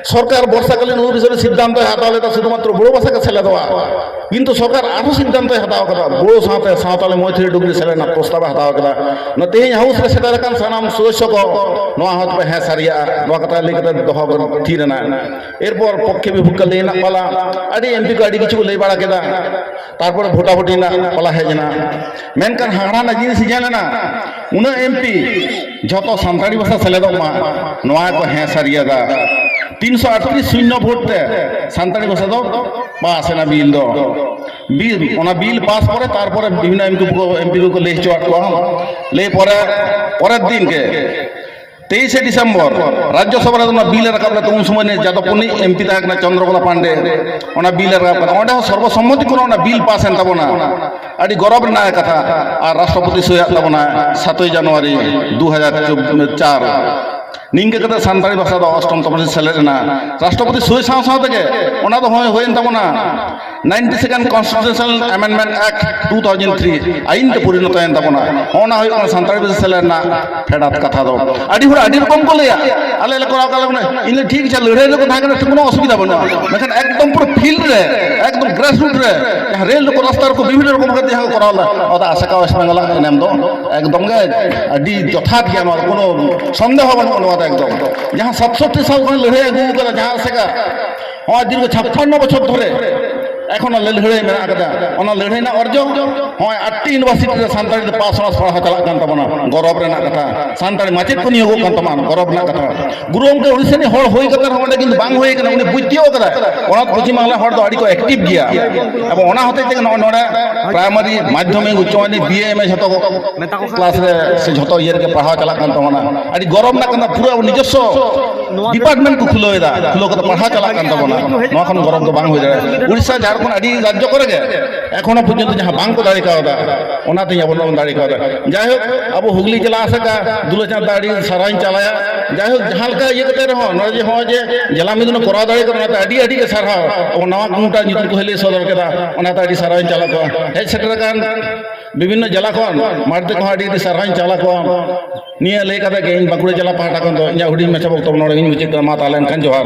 ᱥᱚᱨᱠᱟᱨ ᱵᱚᱨᱥᱟᱠᱟᱞᱤᱱ ᱚᱫᱷᱤᱵᱮᱥᱚᱱ ᱨᱮ ᱥᱤᱫᱽᱫᱷᱟᱱᱛᱚᱭ ᱦᱟᱛᱟᱣ ᱞᱮᱫᱟ ᱥᱩᱫᱷᱩᱢᱟᱛᱨᱚ ᱵᱳᱲᱳ ᱵᱷᱟᱥᱟ ᱜᱮ ᱥᱮᱞᱮᱫᱚᱜᱼᱟ, ᱠᱤᱱᱛᱩ ᱥᱚᱨᱠᱟᱨ ᱟᱨᱦᱚᱸ ᱥᱤᱫᱽᱫᱷᱟᱱᱛᱚᱭ ᱦᱟᱛᱟᱣ ᱠᱟᱫᱟ ᱵᱳᱲᱳ ᱥᱟᱶᱛᱮ ᱥᱟᱶᱛᱟᱞᱤ ᱢᱚᱭᱛᱷᱤᱨᱤ ᱰᱩᱜᱽᱨᱤ ᱥᱮᱞᱮᱫ ᱨᱮᱱᱟᱜ ᱯᱨᱚᱥᱛᱟᱵ ᱮ ᱦᱟᱛᱟᱣ ᱠᱟᱫᱟ᱾ ᱱᱚᱣᱟ ᱛᱮᱦᱮᱧ ᱦᱟᱣᱩᱥ ᱨᱮ ᱥᱮᱴᱮᱨ ᱟᱠᱟᱱ ᱥᱟᱱᱟᱢ ᱥᱚᱫᱚᱥᱥᱚ ᱠᱚ ᱱᱚᱣᱟ ᱦᱚᱛᱮ ᱯᱮ ᱦᱮᱸ ᱥᱟᱹᱨᱤᱭᱟᱜᱼᱟ, ᱱᱚᱣᱟ ᱠᱟᱛᱷᱟ ᱞᱟᱹᱭ ᱠᱟᱛᱮ ᱫᱚᱦᱚ ᱛᱷᱤᱨ ᱮᱱᱟ᱾ ᱮᱨᱯᱚᱨ ᱯᱚᱠᱠᱷᱮ ᱵᱤᱯᱚᱠᱠᱷᱮ ᱞᱟᱹᱭ ᱨᱮᱱᱟᱜ ᱯᱟᱞᱟ, ᱟᱹᱰᱤ ᱮᱢ ᱯᱤ ᱠᱚ ᱟᱹᱰᱤ ᱠᱤᱪᱷᱩ ᱠᱚ ᱞᱟᱹᱭ ᱵᱟᱲᱟ ᱠᱮᱫᱟ᱾ ᱛᱟᱨᱯᱚᱨᱮ ᱵᱷᱳᱴᱟᱵᱷᱩᱴᱤ ᱨᱮᱱᱟᱜ ᱯᱟᱞᱟ ᱦᱮᱡ ᱮᱱᱟ᱾ ᱢᱮᱱᱠᱷᱟᱱ ᱦᱟᱦᱟᱲᱟ ᱨᱮᱱᱟᱜ ᱡᱤᱱᱤᱥ ᱧᱮᱞ ᱮᱱᱟ, ᱩᱱᱟᱹᱜ ᱮᱢ ᱯᱤ ᱡᱷᱚᱛᱚ ᱥᱟᱱᱛᱟᱲᱤ ᱵᱷᱟᱥᱟ ᱥᱮᱞᱮᱫᱚᱜ ᱢᱟ, ᱱᱚᱣᱟ ᱠᱚ ᱦᱮᱸ ᱥᱟᱹᱨᱤᱭᱟᱫᱟ᱾ ᱛᱤᱱᱥᱚ ᱟᱴᱛᱨᱤᱥ ᱥᱩᱱᱱᱚ ᱵᱷᱳᱴ ᱛᱮ ᱥᱟᱱᱛᱟᱲᱤ ᱵᱷᱟᱥᱟ ᱫᱚ ᱯᱟᱥ ᱮᱱᱟ ᱵᱤᱞ ᱫᱚ᱾ ᱵᱤᱞ, ᱚᱱᱟ ᱵᱤᱞ ᱯᱟᱥ ᱯᱚᱨᱮ ᱛᱟᱨᱯᱚᱨᱮ ᱵᱤᱵᱷᱤᱱᱱᱚ ᱮᱢ ᱯᱤ ᱠᱚ, ᱮᱢ ᱯᱤ ᱠᱚᱠᱚ ᱞᱟᱹᱭ ᱦᱚᱪᱚᱣᱟᱫ ᱠᱚᱣᱟ᱾ ᱞᱟᱹᱭ ᱯᱚᱨᱮ, ᱯᱚᱨᱮᱨ ᱫᱤᱱ ᱜᱮ ᱛᱮᱭᱤᱥᱮ ᱰᱤᱥᱮᱢᱵᱚᱨ ᱨᱟᱡᱽᱡᱚᱥᱚᱵᱷᱟ ᱨᱮ ᱚᱱᱟ ᱵᱤᱞ ᱮ ᱨᱟᱠᱟᱵ ᱞᱮᱫ, ᱩᱱ ᱥᱚᱢᱚᱭ ᱨᱤᱱᱤᱡ ᱡᱟᱫᱚᱵᱽᱯᱩᱨ ᱨᱤᱱᱤᱡ ᱮᱢᱯᱤ ᱛᱟᱦᱮᱸ ᱠᱟᱱᱟ ᱪᱚᱱᱫᱨᱚᱠᱚᱞᱟ ᱯᱟᱱᱰᱮ, ᱚᱱᱟ ᱵᱤᱞ ᱮ ᱨᱟᱠᱟᱵ ᱠᱟᱱᱟ, ᱚᱸᱰᱮ ᱦᱚᱸ ᱥᱚᱨᱵᱚᱥᱚᱢᱢᱚᱛᱤ ᱠᱨᱚᱢᱮ ᱚᱱᱟ ᱵᱤᱞ ᱯᱟᱥ ᱮᱱ ᱛᱟᱵᱚᱱᱟ᱾ ᱟᱹᱰᱤ ᱜᱚᱨᱚᱵᱽ ᱨᱮᱱᱟᱜ ᱠᱟᱛᱷᱟ᱾ ᱟᱨ ᱨᱟᱥᱴᱨᱚᱯᱚᱛᱤ ᱥᱳᱭᱟᱜ ᱛᱟᱵᱚᱱᱟ ᱥᱟᱛᱳᱭ ᱡᱟᱱᱩᱣᱟᱨᱤ ᱫᱩ ᱦᱟᱡᱟᱨ ᱪᱟᱨ᱾ ᱱᱤᱝᱠᱟᱹ ᱠᱟᱛᱮ ᱥᱟᱱᱛᱟᱲᱤ ᱵᱷᱟᱥᱟ ᱫᱚ ᱚᱥᱴᱚᱢ ᱛᱚᱯᱚᱥᱤᱞ ᱥᱮᱞᱮᱫ ᱮᱱᱟ᱾ ᱨᱟᱥᱴᱨᱚᱯᱚᱛᱤ ᱥᱳᱭ ᱥᱟᱶ ᱥᱟᱶ ᱛᱮᱜᱮ ᱚᱱᱟ ᱫᱚ ᱦᱚᱸᱜᱼᱚᱭ ᱦᱩᱭᱮᱱ ᱛᱟᱵᱚᱱᱟ᱾ Ninety second Constitutional Amendment Act two thousand three ᱟᱭᱤᱱ ᱛᱮ ᱯᱚᱨᱤᱱᱚᱛ ᱮᱱ ᱛᱟᱵᱚᱱᱟ᱾ ᱦᱚᱸᱜᱼᱚ ᱱᱟ ᱦᱩᱭᱩᱜ ᱠᱟᱱᱟ ᱥᱟᱱᱛᱟᱲᱤ ᱵᱷᱟᱥᱟ ᱥᱮᱞᱮᱫ ᱨᱮᱱᱟᱜ ᱯᱷᱮᱰᱟᱛ ᱠᱟᱛᱷᱟ ᱫᱚ᱾ ᱟᱹᱰᱤ ᱦᱚᱲ ᱟᱹᱰᱤ ᱨᱚᱠᱚᱢ ᱠᱚ ᱞᱟᱹᱭᱟ, ᱟᱞᱮ ᱞᱮ ᱠᱚᱨᱟᱣ ᱠᱟᱜ ᱞᱮ, ᱤᱧ ᱞᱟᱹᱭ ᱴᱷᱤᱠ ᱟᱪᱷᱮ, ᱞᱟᱹᱲᱦᱟᱹᱭ ᱨᱮᱠᱚ ᱛᱟᱦᱮᱸ ᱠᱟᱱᱟ, ᱠᱳᱱᱳ ᱚᱥᱩᱵᱤᱫᱷᱟ ᱵᱟᱹᱱᱩᱜᱼᱟ, ᱢᱮᱱᱠᱷᱟᱱ ᱮᱠᱫᱚᱢ ᱯᱩᱨᱟᱹ ᱯᱷᱤᱞᱰ ᱨᱮ, ᱮᱠᱫᱚᱢ ᱜᱨᱟᱥ ᱨᱩᱴ ᱨᱮ ᱡᱟᱦᱟᱸ ᱨᱮᱞ ᱨᱮᱠᱚ, ᱨᱟᱥᱛᱟ ᱨᱮᱠᱚ ᱵᱤᱵᱷᱤᱱᱱᱚ ᱨᱚᱠᱚᱢ ᱠᱟᱛᱮ ᱡᱟᱦᱟᱸ ᱠᱚ ᱠᱚᱨᱟᱣ ᱞᱮᱫᱟ, ᱚᱱᱟ ᱫᱚ ᱟᱥᱮᱠᱟ ᱳᱭᱮᱥᱴ ᱵᱮᱝᱜᱚᱞᱟᱜ ᱮᱱᱮᱢ ᱫᱚ ᱮᱠᱫᱚᱢ ᱜᱮ ᱟᱹᱰᱤ ᱡᱚᱛᱷᱟᱛ ᱜᱮᱭᱟ, ᱱᱚᱣᱟ ᱫᱚ ᱠᱳᱱᱳ ᱥᱚᱱᱫᱮᱦᱚ ᱵᱟᱹᱱᱩᱜᱼᱟ᱾ ᱱᱚᱣᱟ ᱫᱚ ᱮᱠᱫᱚᱢ ᱡᱟᱦᱟᱸ ᱥᱟᱛᱥᱚᱴᱴᱤ ᱥᱟᱞ ᱠᱷᱚᱱ ᱞᱟᱹᱲᱦᱟᱹᱭ ᱟᱹᱜᱩ ᱠᱟᱫᱟ, ᱡᱟᱦᱟᱸ ᱟᱥᱮᱠᱟ ᱱᱚᱣᱟ ᱫᱤᱨᱜᱷᱚ ᱪᱷᱟᱯᱯᱟᱱᱱᱚ ᱵᱚᱪᱷᱚᱨ ᱫᱷᱚᱨᱮ ᱮᱠᱷᱚᱱ ᱞᱟᱹᱲᱦᱟᱹᱭ ᱢᱮᱱᱟᱜ ᱟᱠᱟᱫᱟ᱾ ᱚᱱᱟ ᱞᱟᱹᱲᱦᱟᱹᱭ ᱨᱮᱱᱟᱜ ᱚᱨᱡᱚ ᱱᱚᱜᱼᱚᱭ ᱟᱴᱴᱤ ᱤᱭᱩᱱᱤᱵᱷᱟᱨᱥᱤᱴᱤ ᱨᱮ ᱥᱟᱱᱛᱟᱲᱤ ᱛᱮ ᱯᱟᱥ ᱚᱱᱟᱨᱥ ᱯᱟᱲᱦᱟᱣ ᱪᱟᱞᱟᱜ ᱠᱟᱱ ᱛᱟᱵᱚᱱᱟ᱾ ᱜᱚᱨᱚᱵᱽ ᱨᱮᱱᱟᱜ ᱠᱟᱛᱷᱟ, ᱥᱟᱱᱛᱟᱲᱤ ᱢᱟᱪᱮᱫ ᱠᱚ ᱱᱤᱭᱳᱜᱚᱜ ᱠᱟᱱ ᱛᱟᱵᱚᱱᱟ, ᱜᱚᱨᱚᱵᱽ ᱨᱮᱱᱟᱜ ᱠᱟᱛᱷᱟ᱾ ᱜᱩᱨᱩ ᱜᱚᱢᱠᱮ ᱩᱲᱤᱥᱥᱟ ᱨᱤᱱᱤᱡ ᱦᱚᱲ ᱦᱩᱭ ᱠᱟᱛᱮ ᱨᱮᱦᱚᱸ ᱚᱸᱰᱮ ᱠᱤᱱᱛᱩ ᱵᱟᱝ ᱦᱩᱭ ᱠᱟᱱᱟ, ᱩᱱᱤ ᱵᱩᱡᱽ ᱛᱤᱭᱳᱜ ᱠᱟᱫᱟᱭ᱾ ᱚᱱᱟ ᱯᱚᱪᱷᱤᱢ ᱵᱟᱝᱞᱟ ᱦᱚᱲ ᱫᱚ ᱟᱹᱰᱤ ᱠᱚ ᱮᱠᱴᱤᱵᱷ ᱜᱮᱭᱟ᱾ ᱮᱵᱚᱝ ᱚᱱᱟ ᱦᱚᱛᱮᱡ ᱛᱮᱜᱮ ᱱᱚᱜᱼᱚᱭ ᱱᱚᱰᱮ ᱯᱨᱟᱭᱢᱟᱨᱤ, ᱢᱟᱫᱽᱫᱷᱚᱢᱤᱠ, ᱩᱪᱪᱚ ᱢᱟᱫᱽᱫᱷᱚᱢᱤᱠ, ᱵᱤ ᱮ, ᱮᱢ ᱮ ᱡᱷᱚᱛᱚ ᱠᱚ ᱠᱞᱟᱥ ᱨᱮ ᱥᱮ ᱡᱷᱚᱛᱚ ᱤᱭᱟᱹ ᱨᱮᱜᱮ ᱯᱟᱲᱦᱟᱣ ᱪᱟᱞᱟᱜ ᱠᱟᱱ ᱛᱟᱵᱚᱱᱟ᱾ ᱟᱹᱰᱤ ᱜᱚᱨᱚᱵᱽ ᱨᱮᱱᱟᱜ ᱠᱟᱛᱷᱟ, ᱯᱩᱨᱟᱹ ᱟᱵᱚ ᱱᱤᱡᱚᱥᱥᱚ ᱰᱤᱯᱟᱨᱴᱢᱮᱱᱴ ᱠᱚ ᱠᱷᱩᱞᱟᱹᱣ ᱮᱫᱟ, ᱠᱷᱩᱞᱟᱹᱣ ᱠᱟᱛᱮ ᱯᱟᱲᱦᱟᱣ ᱪᱟᱞᱟᱜ ᱠᱟᱱ ᱛᱟᱵᱚᱱᱟ᱾ ᱱᱚᱣᱟ ᱠᱷᱚᱱ ᱜᱚᱨᱚᱵᱽ ᱫᱚ ᱵᱟᱝ ᱦᱩᱭ ᱫᱟᱲᱮᱭᱟᱜᱼᱟ᱾ ᱩᱲᱤᱥᱥᱟ, ᱡᱷᱟᱲᱠᱷᱚᱸᱰ, ᱟᱹᱰᱤ ᱨᱟᱡᱽᱡᱚ ᱠᱚᱨᱮ ᱜᱮ ᱮᱠᱷᱚᱱᱳ ᱯᱚᱨᱡᱚᱱᱛᱚ ᱡᱟᱦᱟᱸ ᱵᱟᱝ ᱠᱚ ᱫᱟᱲᱮ ᱠᱟᱣᱫᱟ, ᱚᱱᱟᱛᱮ ᱟᱵᱚ ᱵᱚᱱ ᱫᱟᱲᱮ ᱠᱟᱣᱫᱟ᱾ ᱡᱟᱭᱦᱳᱠ, ᱟᱵᱚ ᱦᱩᱜᱽᱞᱤ ᱡᱮᱞᱟ ᱟᱥᱮᱠᱟ ᱫᱩᱞᱟᱹᱪᱟᱸᱫ ᱫᱟ ᱟᱹᱰᱤ ᱥᱟᱨᱦᱟᱣᱤᱧ ᱪᱟᱞᱟᱭᱟ᱾ ᱡᱟᱭᱦᱳᱠ, ᱡᱟᱦᱟᱸ ᱞᱮᱠᱟ ᱤᱭᱟᱹ ᱠᱟᱛᱮ ᱨᱮᱦᱚᱸ ᱱᱚᱜᱼᱚᱭ ᱡᱮ, ᱦᱚᱸᱜᱼᱚᱭ ᱡᱮ ᱡᱮᱞᱟ ᱢᱤᱫ ᱫᱤᱱ ᱠᱚᱨᱟᱣ ᱫᱟᱲᱮ ᱠᱟᱫᱟ, ᱚᱱᱟᱛᱮ ᱟᱹᱰᱤ ᱟᱹᱰᱤ ᱜᱮ ᱥᱟᱨᱦᱟᱣ᱾ ᱟᱵᱚ ᱱᱟᱣᱟ ᱠᱚᱢᱤᱴᱤ ᱧᱩᱛᱩᱢ ᱠᱚ ᱦᱤᱞᱟᱹᱭ ᱥᱚᱫᱚᱨ ᱠᱮᱫᱟ, ᱚᱱᱟᱛᱮ ᱟᱹᱰᱤ ᱥᱟᱨᱦᱟᱣᱤᱧ ᱪᱟᱞ ᱟᱠᱚᱣᱟ᱾ ᱦᱮᱡ ᱥᱮᱴᱮᱨ ᱟᱠᱟᱱ ᱵᱤᱵᱷᱤᱱᱱᱚ ᱡᱮᱞᱟ ᱠᱷᱚᱱ ᱢᱟᱹᱨᱰᱤ ᱛᱮᱠᱚ ᱦᱚᱸ ᱟᱹᱰᱤ ᱟᱹᱰᱤ ᱥᱟᱨᱦᱟᱣᱤᱧ ᱪᱟᱞ ᱟᱠᱚᱣᱟ᱾ ᱱᱤᱭᱟᱹ ᱞᱟᱹᱭ ᱠᱟᱛᱮ ᱜᱮ ᱤᱧ ᱵᱟᱸᱠᱩᱲᱟ ᱡᱮᱞᱟ ᱯᱟᱦᱴᱟ ᱠᱷᱚᱱ ᱫᱚ ᱤᱧᱟᱹᱜ ᱦᱩᱰᱤᱧ ᱢᱟᱪᱷᱟ ᱵᱚᱠᱛᱚᱵᱚ ᱱᱚᱰᱮ ᱜᱤᱧ ᱢᱩᱪᱟᱹᱫ ᱠᱮᱫᱟ᱾ ᱢᱟ ᱛᱟᱦᱞᱮ ᱮᱱᱠᱷᱟᱱ ᱡᱚᱦᱟᱨ᱾